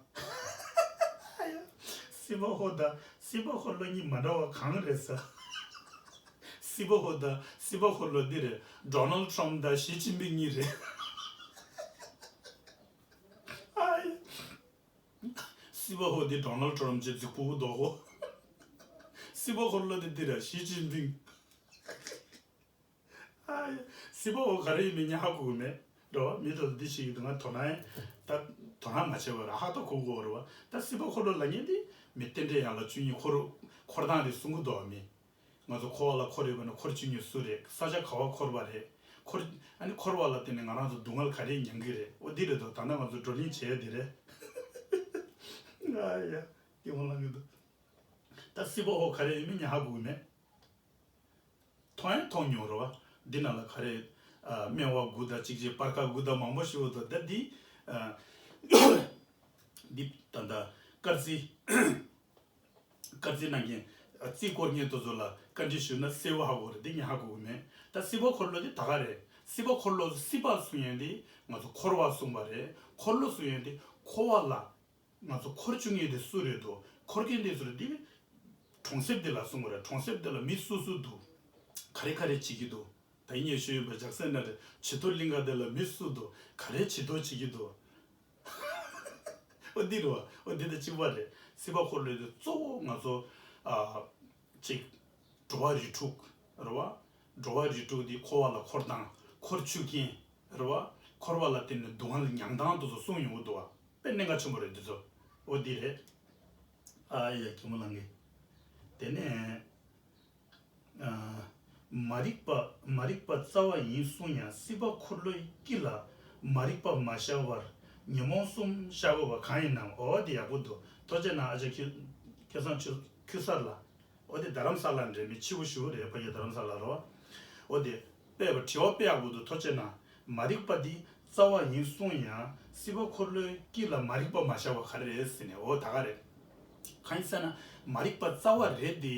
སི་པ་ཧོ་དང་སི་པ་ཧོ་ལོ་གཉིས་མ་འདྲ་བ་གང་རེད་ཟེར། སི་པ་ཧོ་དང་སི་པ་ཧོ་ལོ་འདི་རེད། Donald Trump དང་ཞི་ཅིན་ཕིང་གཉིས་རེད། ཨ་ཡ། སི་པ་ཧོ་འདི་Donald Trump གྱི་རྫིག་པོ་བུ་རྡོག་གོ། སི་པ་ཧོ་ལོ་འདི་འདི་རེད། ཞི་ཅིན་ཕིང་། ཨ་ཡ། སི་པ་ཧོ་ག་རེ་ཡིན་མིན་ངས་ཧ་གོ་གི་མེད། རེད་བ། མི་དེ་ཚོ་འདི་ཞིག་གི་ང་དོ་སྣང་ད་དོ་སྣང་མ་བྱས་པ་ར་ཧ་ད་གོ་གོ་རེད་བ། ད་སི་པ་ཧོ་ལོ་ལབ་མཁན་འདི་མི་རྟེན་འབྲེལ་ཡན་ལག་བཅུ་གཉིས་འཁོར་འཁོར་སྟངས་དེ་གསུང་གི་འདུག་བ། མི་ང་ཚོ་འཁོར་བ་ལ་འཁོར་ཡོད་པ་ན་འཁོར་བཅུ་གཉིས་སུ་རེད། ས་ཆ་ག་བ་འཁོར་བ་རེད། འཁོར་ཨ་ནི་འཁོར་བ་ལ་བརྟེན་ནས་ང་རང་ཚོ་སྡུག་བསྔལ་ག་རེ་མྱང་གི་རེད། འོ་འདི་རེད་དོ། ད་ལྟ་ང་ཚོ་བགྲོ་གླེང་བྱས་འདི་རེད། ཨ་ཡ། སྐྱིད་པོ་ལངས་གི་འདུག་ད་སི་པ་ཧོ་ག་རེ་ཡིན་མིན་ངས་ཧ་གོ་གི་མེད། མཐོང་ཡང་མཐོང་མྱོང་རེད་བ། འདི་ནང་ལ་ག་རེ། ཨ་སྨེ་བ་དགུ་དང་གཅིག་བྱས་སྤར་ཁ་དགུ་དང་མང་པོ་ཞིག་འོ་དོ། ད་འདི་ཨ་འདི་ད་ལྟ་དཀར་རྩི་དཀར་རྩི་ནང་གི་ཨ་རྩི་སྐོར་ངས་དེ་ཚོ་ལ་བཀའ་འདྲི་ཞུས་ན་གསལ་བོ་ཧ་གོ་རེད། འདི་ངས་ཧ་གོ་གི་མེད། ད་སི་པ་འཁོར་ལོ་འདི་ད་ག་རེད། སི་པ་འཁོར་ལོ་སི་པ་གསུང་ཡས་འདི་ང་ཚོ་འཁོར་བ་གསུངས་པ་རེད། འཁོར་ལོ་གསུང་ཡས་འདི་འཁོར་བ་ལ། ང་ཚོ་འཁོར་བཅུག་མཁན་དེ་སུ་རེད་འདུག་འཁོར་མཁན་དེ་སུ་རེད། དེ་གྲོང་གསེབ་དེ་ལ་གསུང་གི་རེད། གྲོང་གསེབ་དེ་ལ་མི་སུ་སུ་འདུག་ག་རེ་ག་རེ་བྱེད་ཀྱི་འདུག་ད་ཡིན་ཡོད་ཤོད་ཡོད་པ་ཇག་སེ་ན་རེད། བྱི་དོར་གླིང་ག་དེ་ལ་མི་སུ་འདུག་ག་རེ་བྱི་དོར་བྱེད་ཀྱི་འདུག་འོ་འདི་རེད་བ། འོ་འདི་དང་གཅིག་པ་རེད། སི་པ་འཁོར་ལོ་དེ་གཙོ་བོ་ང་ཚོ་ཨ་གཅིག་འགྲོ་བ་རིགས་དྲུག་རེད་བ། འགྲོ་བ་རིགས་དྲུག་དེ་འཁོར་བ་ལ་འཁོར་སྟངས། འཁོར་བཅུག་མཁན་རེད་བ། འཁོར་བ་ལ་བརྟེན་ནས་སྡུག་བསྔལ་མྱང་སྟངས་དེ་ཚོ་གསུངས་ཡོང་གི་འདུག་བ། དཔེ་གནད་འགག་ཆེན་པོ་རེད་འདི་ཚོ། འོ་འདི་རེད། ཨ་ཡ་གད་མོ་ལངས་གི། དེ་ནས་ཨ་མ་རིག་པ་མ་རིག་པ་རྩ་བ་ཡིན་གསུང་ཡང་སྲིད་པ་འཁོར་ལོའི་དཀྱིལ་ལ་མ་རིག་པ་མ་ཤར་བར་ཉོན་མོངས་གསུམ་ཤར་དགོས་པ་གང་ཡིན་ནམ། འོ་དེ་ཡག་པོ་འདུག་ཐུགས་རྗེ་གནང་ཨ་ཅག་ཁྱེད་ཁ་སང་ཆུ་ཁུ་སར་ལ། འོ་དེ་རྡ་རམ་ས་ལ་འདྲེ་མི་ཆེ་བོ་ཞུ་རེད། ཕ་གི་རྡ་རམ་ས་ལ་རོ། འོ་དེ་དཔེ་བ་དྲི་བ་དཔེ་ཡག་པོ་འདུག་ཐུགས་རྗེ་གནང་། མ་རིག་པ་འདི་རྩ་བ་ཡིན་གསུང་ཡང་སྲིད་པ་འཁོར་ལོའི་དཀྱིལ་ལ་མ་རིག་པ་མ་ཤར་བ་ག་རེ་རེད་ཟེར་ནས། འོ་ད་ག་རེད། གང་ཡིན་ཟེར་ན་མ་རིག་པ་རྩ་བ་རེད་དེ།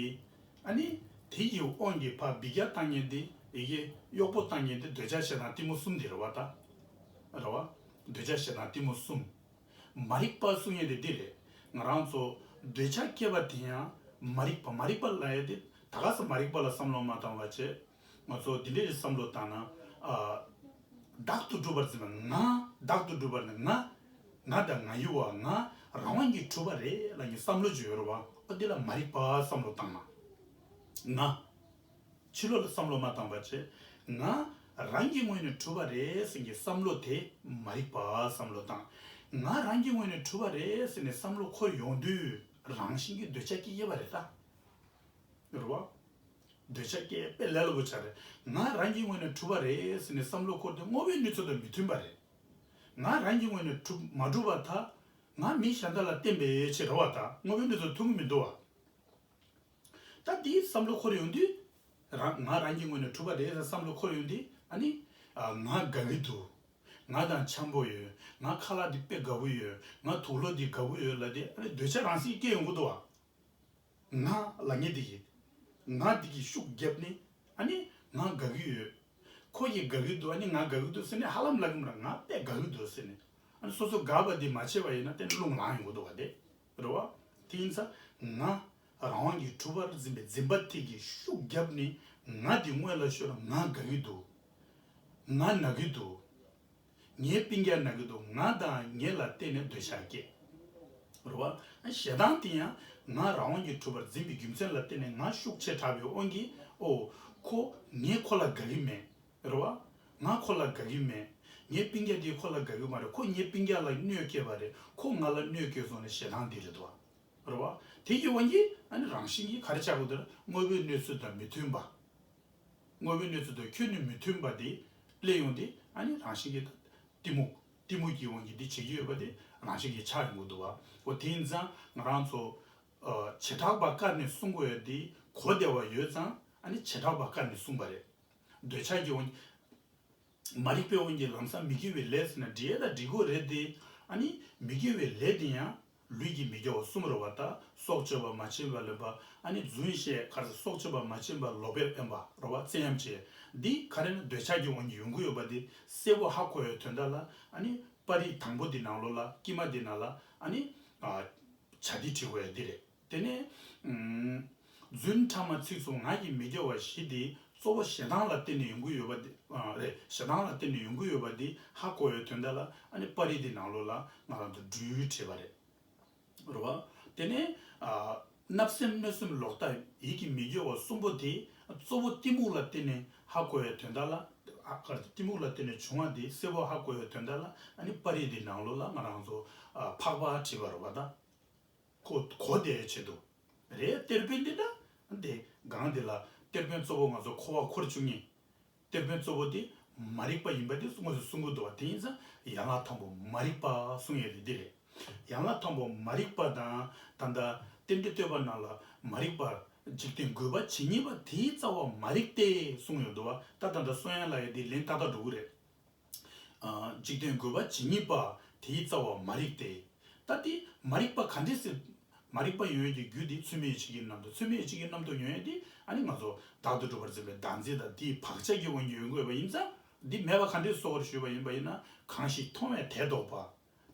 ཨ་ནི་དེ་ཡི་དབང་གིས་ཕ་འབུད་རྒྱག་བཏང་མཁན་དེ་ཡི་གེ་གཡོག་པོ་བཏང་མཁན་དེ་འདོད་ཆགས་ཞེ་སྡང་གཏི་མུག་གསུམ་དེ་རེད་བ་ད། རེད་བ། འདོད་ཆགས་ཞེ་སྡང་གཏི་མུག་གསུམ། མ་རིག་པ་གསུང་ཡས་དེ་འདི་རེད། ང་རང་ཚོ་འདོད་ཆགས་སྐྱེས་པ་དེ་ཡང་མ་རིག་པ། མ་རིག་པ་ལབ་ཡས་དེ་ད་ག་ས་མ་རིག་པ་ལ་བསམ་བློ་མ་བཏང་བ་བྱས། ང་ཚོ་འདི་འདྲའི་བསམ་བློ་བཏང་ན། ཨ། བདག་ཏུ་གྲུབ་པར་འཛིན་པ། ང་བདག་ཏུ་གྲུབ་པར་ནི་ང་། ང་དང་ང་ཡི་བ་ང་རང་དབང་གིས་གྲུབ་པ་རེད་ལབ་ངས་བསམ་བློ་ཅིག་ཡོད་རེད་བ། ཨ་འདི་ལ་མ་རིག་པ་བསམ་བློ་བཏང་ན། ང་། ཕྱི་ལོགས་ལ་བསམ་བློ་མ་བཏང་བ་བྱས། ང་རང་གི་ངོས་ནས་གྲུབ་པ་རེད་ཟེར་གྱི་བསམ་བློ་དེ་མ་རིག་པ་བསམ་བློ་བཏང་། ང་རང་གི་ངོས་ནས་གྲུབ་པ་རེད་ཟེར་ནས་བསམ་བློ་འཁོར་ཡོང་དུས་རང་བཞིན་གྱི་འདོད་ཆགས་སྐྱེ་ཡས་པ་རེད་ད། རེད་བ། འདོད་ཆགས་སྐྱེ་དཔེ་ལས་སླ་པོ་ཆགས་རེད། ང་རང་གི་ངོས་ནས་གྲུབ་པ་རེད་ཟེར་ནས་བསམ་བློ་འཁོར་དུས་དངོས་པོའི་གནས་ཚུལ་དང་མི་མཐུན་པ་རེད། ང་རང་གི་ངོས་ནས་གྲུབ་མ་གྲུབ་པ་ད། ང་མི་གཞན་དག་ལ་བརྟེན་པའི་ཕྱིར་རེད་བ་ད། དངོས་པོའི་གནས་ཚུལ་མཐུན་གྱི་མི་འདུག་བ། ད་དེའི་བསམ་བློ་འཁོར་ཡོང་དུས། རང་ང་རང་གི་ངོས་ནས་གྲུབ་པ་རེད་ཟེར་བསམ་བློ་འཁོར་ཡོང་དུས་ཨ་ནི། ཨ་ང་དགའ་གི་འདུག་ང་དང་འཆམ་པོ་ཡོད། ང་ཁ་ལག་འདི་དཔེ་དགའ་པོ་ཡོད། ང་དུག་ལོག་འདི་དགའ་པོ་ཡོད་ལབ་དེ་ཨ་ནི་འདོད་ཆགས་རང་སྲིད་སྐྱེ་ཡོང་གི་འདུག་བ། ང་ལབ་མཁན་འདི་གིས། ང་འདི་གིས་ཤུགས་བརྒྱབ་ནས་ཨ་ནི་ང་དགའ་གི་ཡོད། ཁོ་གིས་དགའ་གི་འདུག་ཨ་ནི་ང་དགའ་གི་འདུག་ཟེར་ནས་ཧ་ལམ་ལབ་གི་མ་རེད། ང་དཔེ་དགའ་གི་འདུག་ཟེར་ནས། ཨ་ནི་སོ་སོ་དགའ་བ་འདི་མ་བྱས་པ་ཡིན་ན་དེ་ནི་རླུང་ལངས་ཡོང་གི་འདུག་བ་དེ། རེད་བ། དེ་ཡིན་ཙང་ང་རང་དབང་གིས་གྲུབ་པར་འཛིན་པའི་འཛིན་པ་དེ་གིས་ཤུགས་བརྒྱབ་ནས་ང་དེ་སྔོན་ལ་ཤོར། ང་དགའ་གི་འདུག་ང་ན་གི་འདུག་ངའི་སྤུན་ཀྱག་ན་གི་འདུག་ང་དང་ངེད་ལ་བརྟེན་ནས་འདོད་ཆགས་སྐྱེ། རེད་བ། ཞེ་སྡང་དེ་ཡང་ང་རང་དབང་གིས་གྲུབ་པར་འཛིན་པའི་རྒྱུ་མཚན་ལ་བརྟེན་ནས་ང་ཤུགས་ཆེ་དྲགས་པའི་དབང་གིས། ཨོ། ཁོ། ངས་ཁོ་ལ་དགའ་གི་མེད། རེད་བ། ང་ཁོ་ལ་དགའ་གི་མེད། ངའི་སྤུན་ཀྱག་དེས་ཁོ་ལ་དགའ་གི་མ་རེད། ཁོ་ངའི་སྤུན་ཀྱག་ལ་གནོད་སྐྱེལ་བ་རེད། ཁོ་ང་ལ་གནོད་སྐྱེལ་སོང་ནས་ཞེ་སྡང་དེ་རེད་དོ། རེད་བ། དེ་ཡི་དབང་གིས་ཨ་ནི་རང་བཞིན་གྱིས་ག་རེ་ཆགས་དགོས་དེ་ལ་དངོས་པོའི་གནས་ཚུལ་དང་མི་མཐུན་པ། དངོས་པོའི་གནས་ཚུལ་དང་ཁྱོན་ནས་མི་མཐུན་པ་དེ་སླེབས་ཡོང་དུས་ཨ་ནི་རང་བཞིན་གྱིས་གཏི་མུག་གཏི་མུག་གི་དབང་གིས་འདི་བྱེད་ཀྱི་ཡོད་པ་དེ་རང་བཞིན་གྱིས་ཆགས་ཡོང་གི་འདུག་བ། འོ་དེ་ཡིན་ཙང་ང་རང་ཚོ་ཨ་བྱེ་བྲག་པ་བཀར་ནས་གསུང་དགོས་ཡ་དེ་གོ་བདེ་བ་ཡོད་ཙང་ཨ་ནི་བྱེ་བྲག་པ་བཀར་ནས་གསུངས་པ་རེད། འདོད་ཆགས་ཀྱི་དབང་། མ་རིག་པའི་དབང་གིས་ལམ་སང་མི་དགེ་བའི་ལས་ཟེར་ན་འདྲེ་དང་འདྲེ་གོ་རེད་དེ། ཨ་ནི་མི་དགེ་བའི་ལས་དེ་ཡང་ལུས་ཀྱི་མི་དགེ་བ་གསུམ་རེད་བ། ད་སྲོག་གཅོད་པ། མ་བྱིན་པ་ལེན་པ། ཨ་ནི་རྫུན་བཤད། ག་རེ་ཟེར། སྲོག་གཅོད་པ། མ་བྱིན་པ། ལོག་པར་གཡེམ་པ་རེད་བ། བཙན་གཡེམ་བྱེད། འདི་ག་རེ་ན་འདོད་ཆགས་ཀྱི་དབང་གིས་ཡོང་གི་ཡོད་པ་དེ་གསལ་པོ་ཧ་གོ་ཡའི་དོན་དག་ལ་ཨ་ནི་པར་རིས་དང་པོ་འདི་ནང་ལོགས་ལ་དཀྱིལ་མ་འདི་ནང་ལ་ཨ་ནི་ཨ། བྱ་འདི་བྲི་དགོས་ཡ་འདི་རེད། དེ་ནས་ཨུམ། རྫུན་ཕྲ་མ་ཚིག་གསུམ་ངག་གི་མི་དགེ་བ་བཞི་དེ་གཙོ་བོ་ཞེ་སྡང་ལ་བརྟེན་ནས་ཡོང་གི་ཡོད་པ་དེ་ཨ་རེད། ཞེ་སྡང་ལ་བརྟེན་ནས་ཡོང་གི་ཡོད་པ་དེ་ཧ་གོ་བའི་དོན་དག་ལ་ཨ་ནི་པར་རིས་དེ་ནང་ལོགས་ལ་ང་རང་ཚོ་སྦྲུལ་བྲིས་པ་རེད། རེད་བ། དེ་ནས་ཨ། བརྣབ་སེམས་གནོད་སེམས་ལོག་ལྟ་ཡིད་ཀྱི་མི་དགེ་བ་གསུམ་པོ་དེ་གཙོ་བོ་གཏི་མུག་ལ་བརྟེན་ནས་ཧ་གོ་བའི་དོན་དག་ལ་ཨ་ག་རེ་གཏི་མུག་ལ་བརྟེན་ནས་བྱུང་བ་དེ་གསལ་པོ་ཧ་གོ་བའི་དོན་དག་ལ་ཨ་ནི་པར་རིས་དེ་ནང་ལོགས་ལ་ང་རང་ཚོ་ཨ་འཕགས་པ་བྲིས་པ་རེད་བ་ད། གོ་གོ་བདེའི་ཆེད་དུ། རེད། གཏེར་དཔོན་འདི་ད་འདི་སྒང་འདི་ལ་གཏེར་དཔོན་གཙོ་བོ་ང་ཚོ་འཁོར་བ་འཁོར་བཅུག་མཁན། གཏེར་དཔོན་གཙོ་བོ་དེ་མ་རིག་པ་ཡིན་པ་དེ་དངོས་སུ་གསུང་གི་འདུག་བ། དེ་ཡིན་ཙང་ཡན་ལག་དང་པོ་མ་རིག་པ་གསུང་ཡས་དེ་འདི་རེད། ཡན་ལག་དང་པོ་མ་རིག་པ་དང་ད་ལྟ་རྟེན་འབྲེལ་བསྟོད་པ་ནང་ལ་མ་རིག་པ། འཇིག་རྟེན་རྒོད་པ་ཇི་སྙེད་པ། དེའི་རྩ་བ་མ་རིག་སྟེ་གསུངས་ཡོད་འདུག་བ། ད་ད་ལྟ་གསུང་ཡ་ལ་ཡ་དེ་ལན་ཏག་ཏག་འགྲོ་གི་རེད། ཨ། འཇིག་རྟེན་རྒོད་པ་ཇི་སྙེད་པ། དེའི་རྩ་བ་མ་རིག་སྟེ། ད་དེ་མ་རིག་པ་ག་འདྲས་སེ། མ་རིག་པ་ཡོང་ཡས་ཀྱི་རྒྱུ་དེ་ཚུལ་མིན་འཆི་བའི་རྣམ་རྟོག་ཚུལ་མིན་འཆི་བའི་རྣམ་རྟོག་ཡོང་ཡས་དེ་ཨ་ནི་ང་ཚོ་བདག་ཏུ་གྲུབ་པར་འཛིན་པའི་བདག་འཛིན་དང་དེའི་བག་ཆགས་ཀྱི་དབང་གིས་ཡོང་གི་ཡོད་པ་ཡིན་ཙང་། འདི་མེད་པ་ག་འདྲས་བཟོ་བར་ཞུས་པ་ཡིན་པ་ཡིན་ན། གང་ཞིག་མཐོང་བས་དེ་རྟོགས་པ།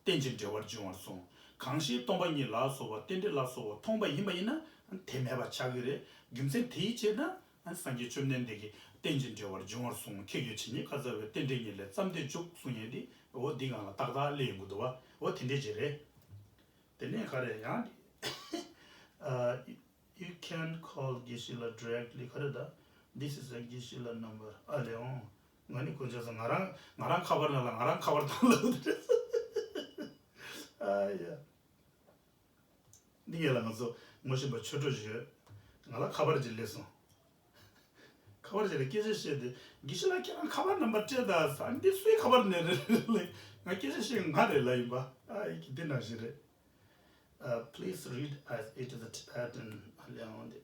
རྟེན་ཅིང་འབྲེལ་བར་འབྱུང་བར་གསུངས། གང་ཞིག་སྟོང་པ་ཉིད་ལ་སོགས་པ། རྟེན་འབྲེལ་ལ་སོགས་པ་མཐོང་བ་ཡིན་པ་ཡིན་ན་དེ་མེད་པ་ཆགས་ཀྱི་རེད། རྒྱུ་མཚན་དེའི་ཕྱིར་ན་སངས་རྒྱས་བཅོམ་ལྡན་འདས་ཀྱིས་རྟེན་ཅིང་འབྲེལ་བར་འབྱུང་བར་གསུངས། ཁྱེད་ཀྱིས་ཇི་སྙེད་བཀའ་སྩལ་པའི། རྟེན་འབྲེལ་ཉིད་ལས་བརྩམས་ཏེ་འཇུག་གསུངས་ཡས་དེ་འོ་འདི་སྒང་ལ་ཏག་ཏག་སླེབས་ཡོང་གི་འདུག་བ། འོ་དེ་འདྲས་ཅིག་རེད། དེ་ནས་ག་རེ་ཡང་དེ། ཨ། You can call Geshe-la directly. ག་རེ་ད། This is a Geshe-la number. ཨ་ལེ་འོང་། ང་ནི་དཀོན་མཆོག་གསུམ། ང་རང་ང་རང་ཁ་པར་ནང་ལ་ང་རང་ཁ་པར་བཏང་ལབ་འདུག་ཨ་ཡ། འདི་ངས་ལ་ང་ཚོ་ངོ་ཤེས་པ་ཆོས་གྲོགས་ཞིག་ཡོད། ང་ལ་ཁ་པར་ཅིག་སླེབས་སོང་། ཁ་པར་ཅིག་ལ་སྐད་ཆ་བཤད་དེ། དགེ་བཤེས་ལགས་ཁྱེད་རང་ཁ་པར་ནམ་བར་སྤྲད་དང་ཟེར། འདི་སུའི་ཁ་པར་ནས་རེད་ལབ། ང་སྐད་ཆ་བཤད་ང་རེད་ལབ་ཡིན་པ། ཨ་ཡི་གི་འདི་ནང་བཞིན་རེད། Uh, please read as it is Tibetan. ཨ་ལེ་འོང་དེ།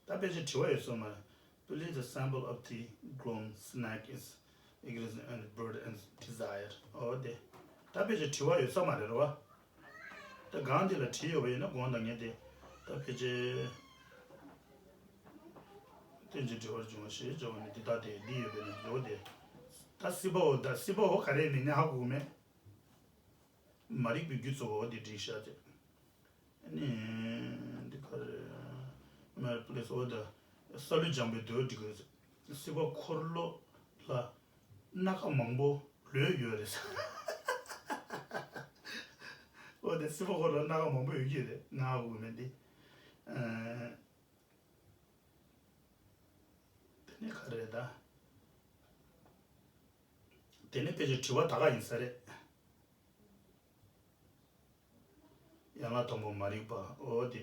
ད་ཕལ་ཆེར་དྲི་བ་ཡོད་སོང་མ་རེད། Please, the symbol of the glum snack is ignorance and bird and desire. ཨོ་དེ། ད་ཕལ་ཆེར་དྲི་བ་ཡོད་ས་མ་རེད་རེད་བ། ད་སྒང་འདི་ལ་བྲིས་ཡོད་པ་ཡིན་ན་དགོངས་དག་ངེས་ཏེ། ད་ཕལ་ཆེར། རྟེན་ཅིང་འབྲེལ་བར་འབྱུང་བ་ཞེས་བྱ་བ་ནི་འདི་ལྟ་སྟེ། འདི་ཡོད་པས་ན་འོ་དེ། ད་སྲིད་པའོ། ད་སྲིད་པའོ་ག་རེ་མིན་ནི་ཧ་གོ་མེད། མ་རིག་པའི་རྒྱུ་གཙོ་བོ་འདི་བསྒྲིགས་ཤག་ཅེས། ཨ་ནི་འདི་ག་རེ། མར་པི་ལེ་སི་འོ་ད། ས་ལུ་སྦྱངས་པའི་མདོ་འདི་གི་སྲིད་པ་འཁོར་ལོ་ལ་སྣ་ཁ་མང་པོ་ལོས་ཡོད་རེད་ཟེར། འོ་དེ་སྲིད་པ་འཁོར་ལོ་སྣ་ཁ་མང་པོ་ཡོད་ཀྱི་རེད། ང་འུ་མེད་འདི། ཨ། དེ་ནས་ག་རེ་ད། དེ་ནས་ཕལ་ཆེར་དྲི་བ་ད་ག་ཡིན་ས་རེད། ཡན་ལག་དང་པོ་མ་རིག་པ། འོ་དེ།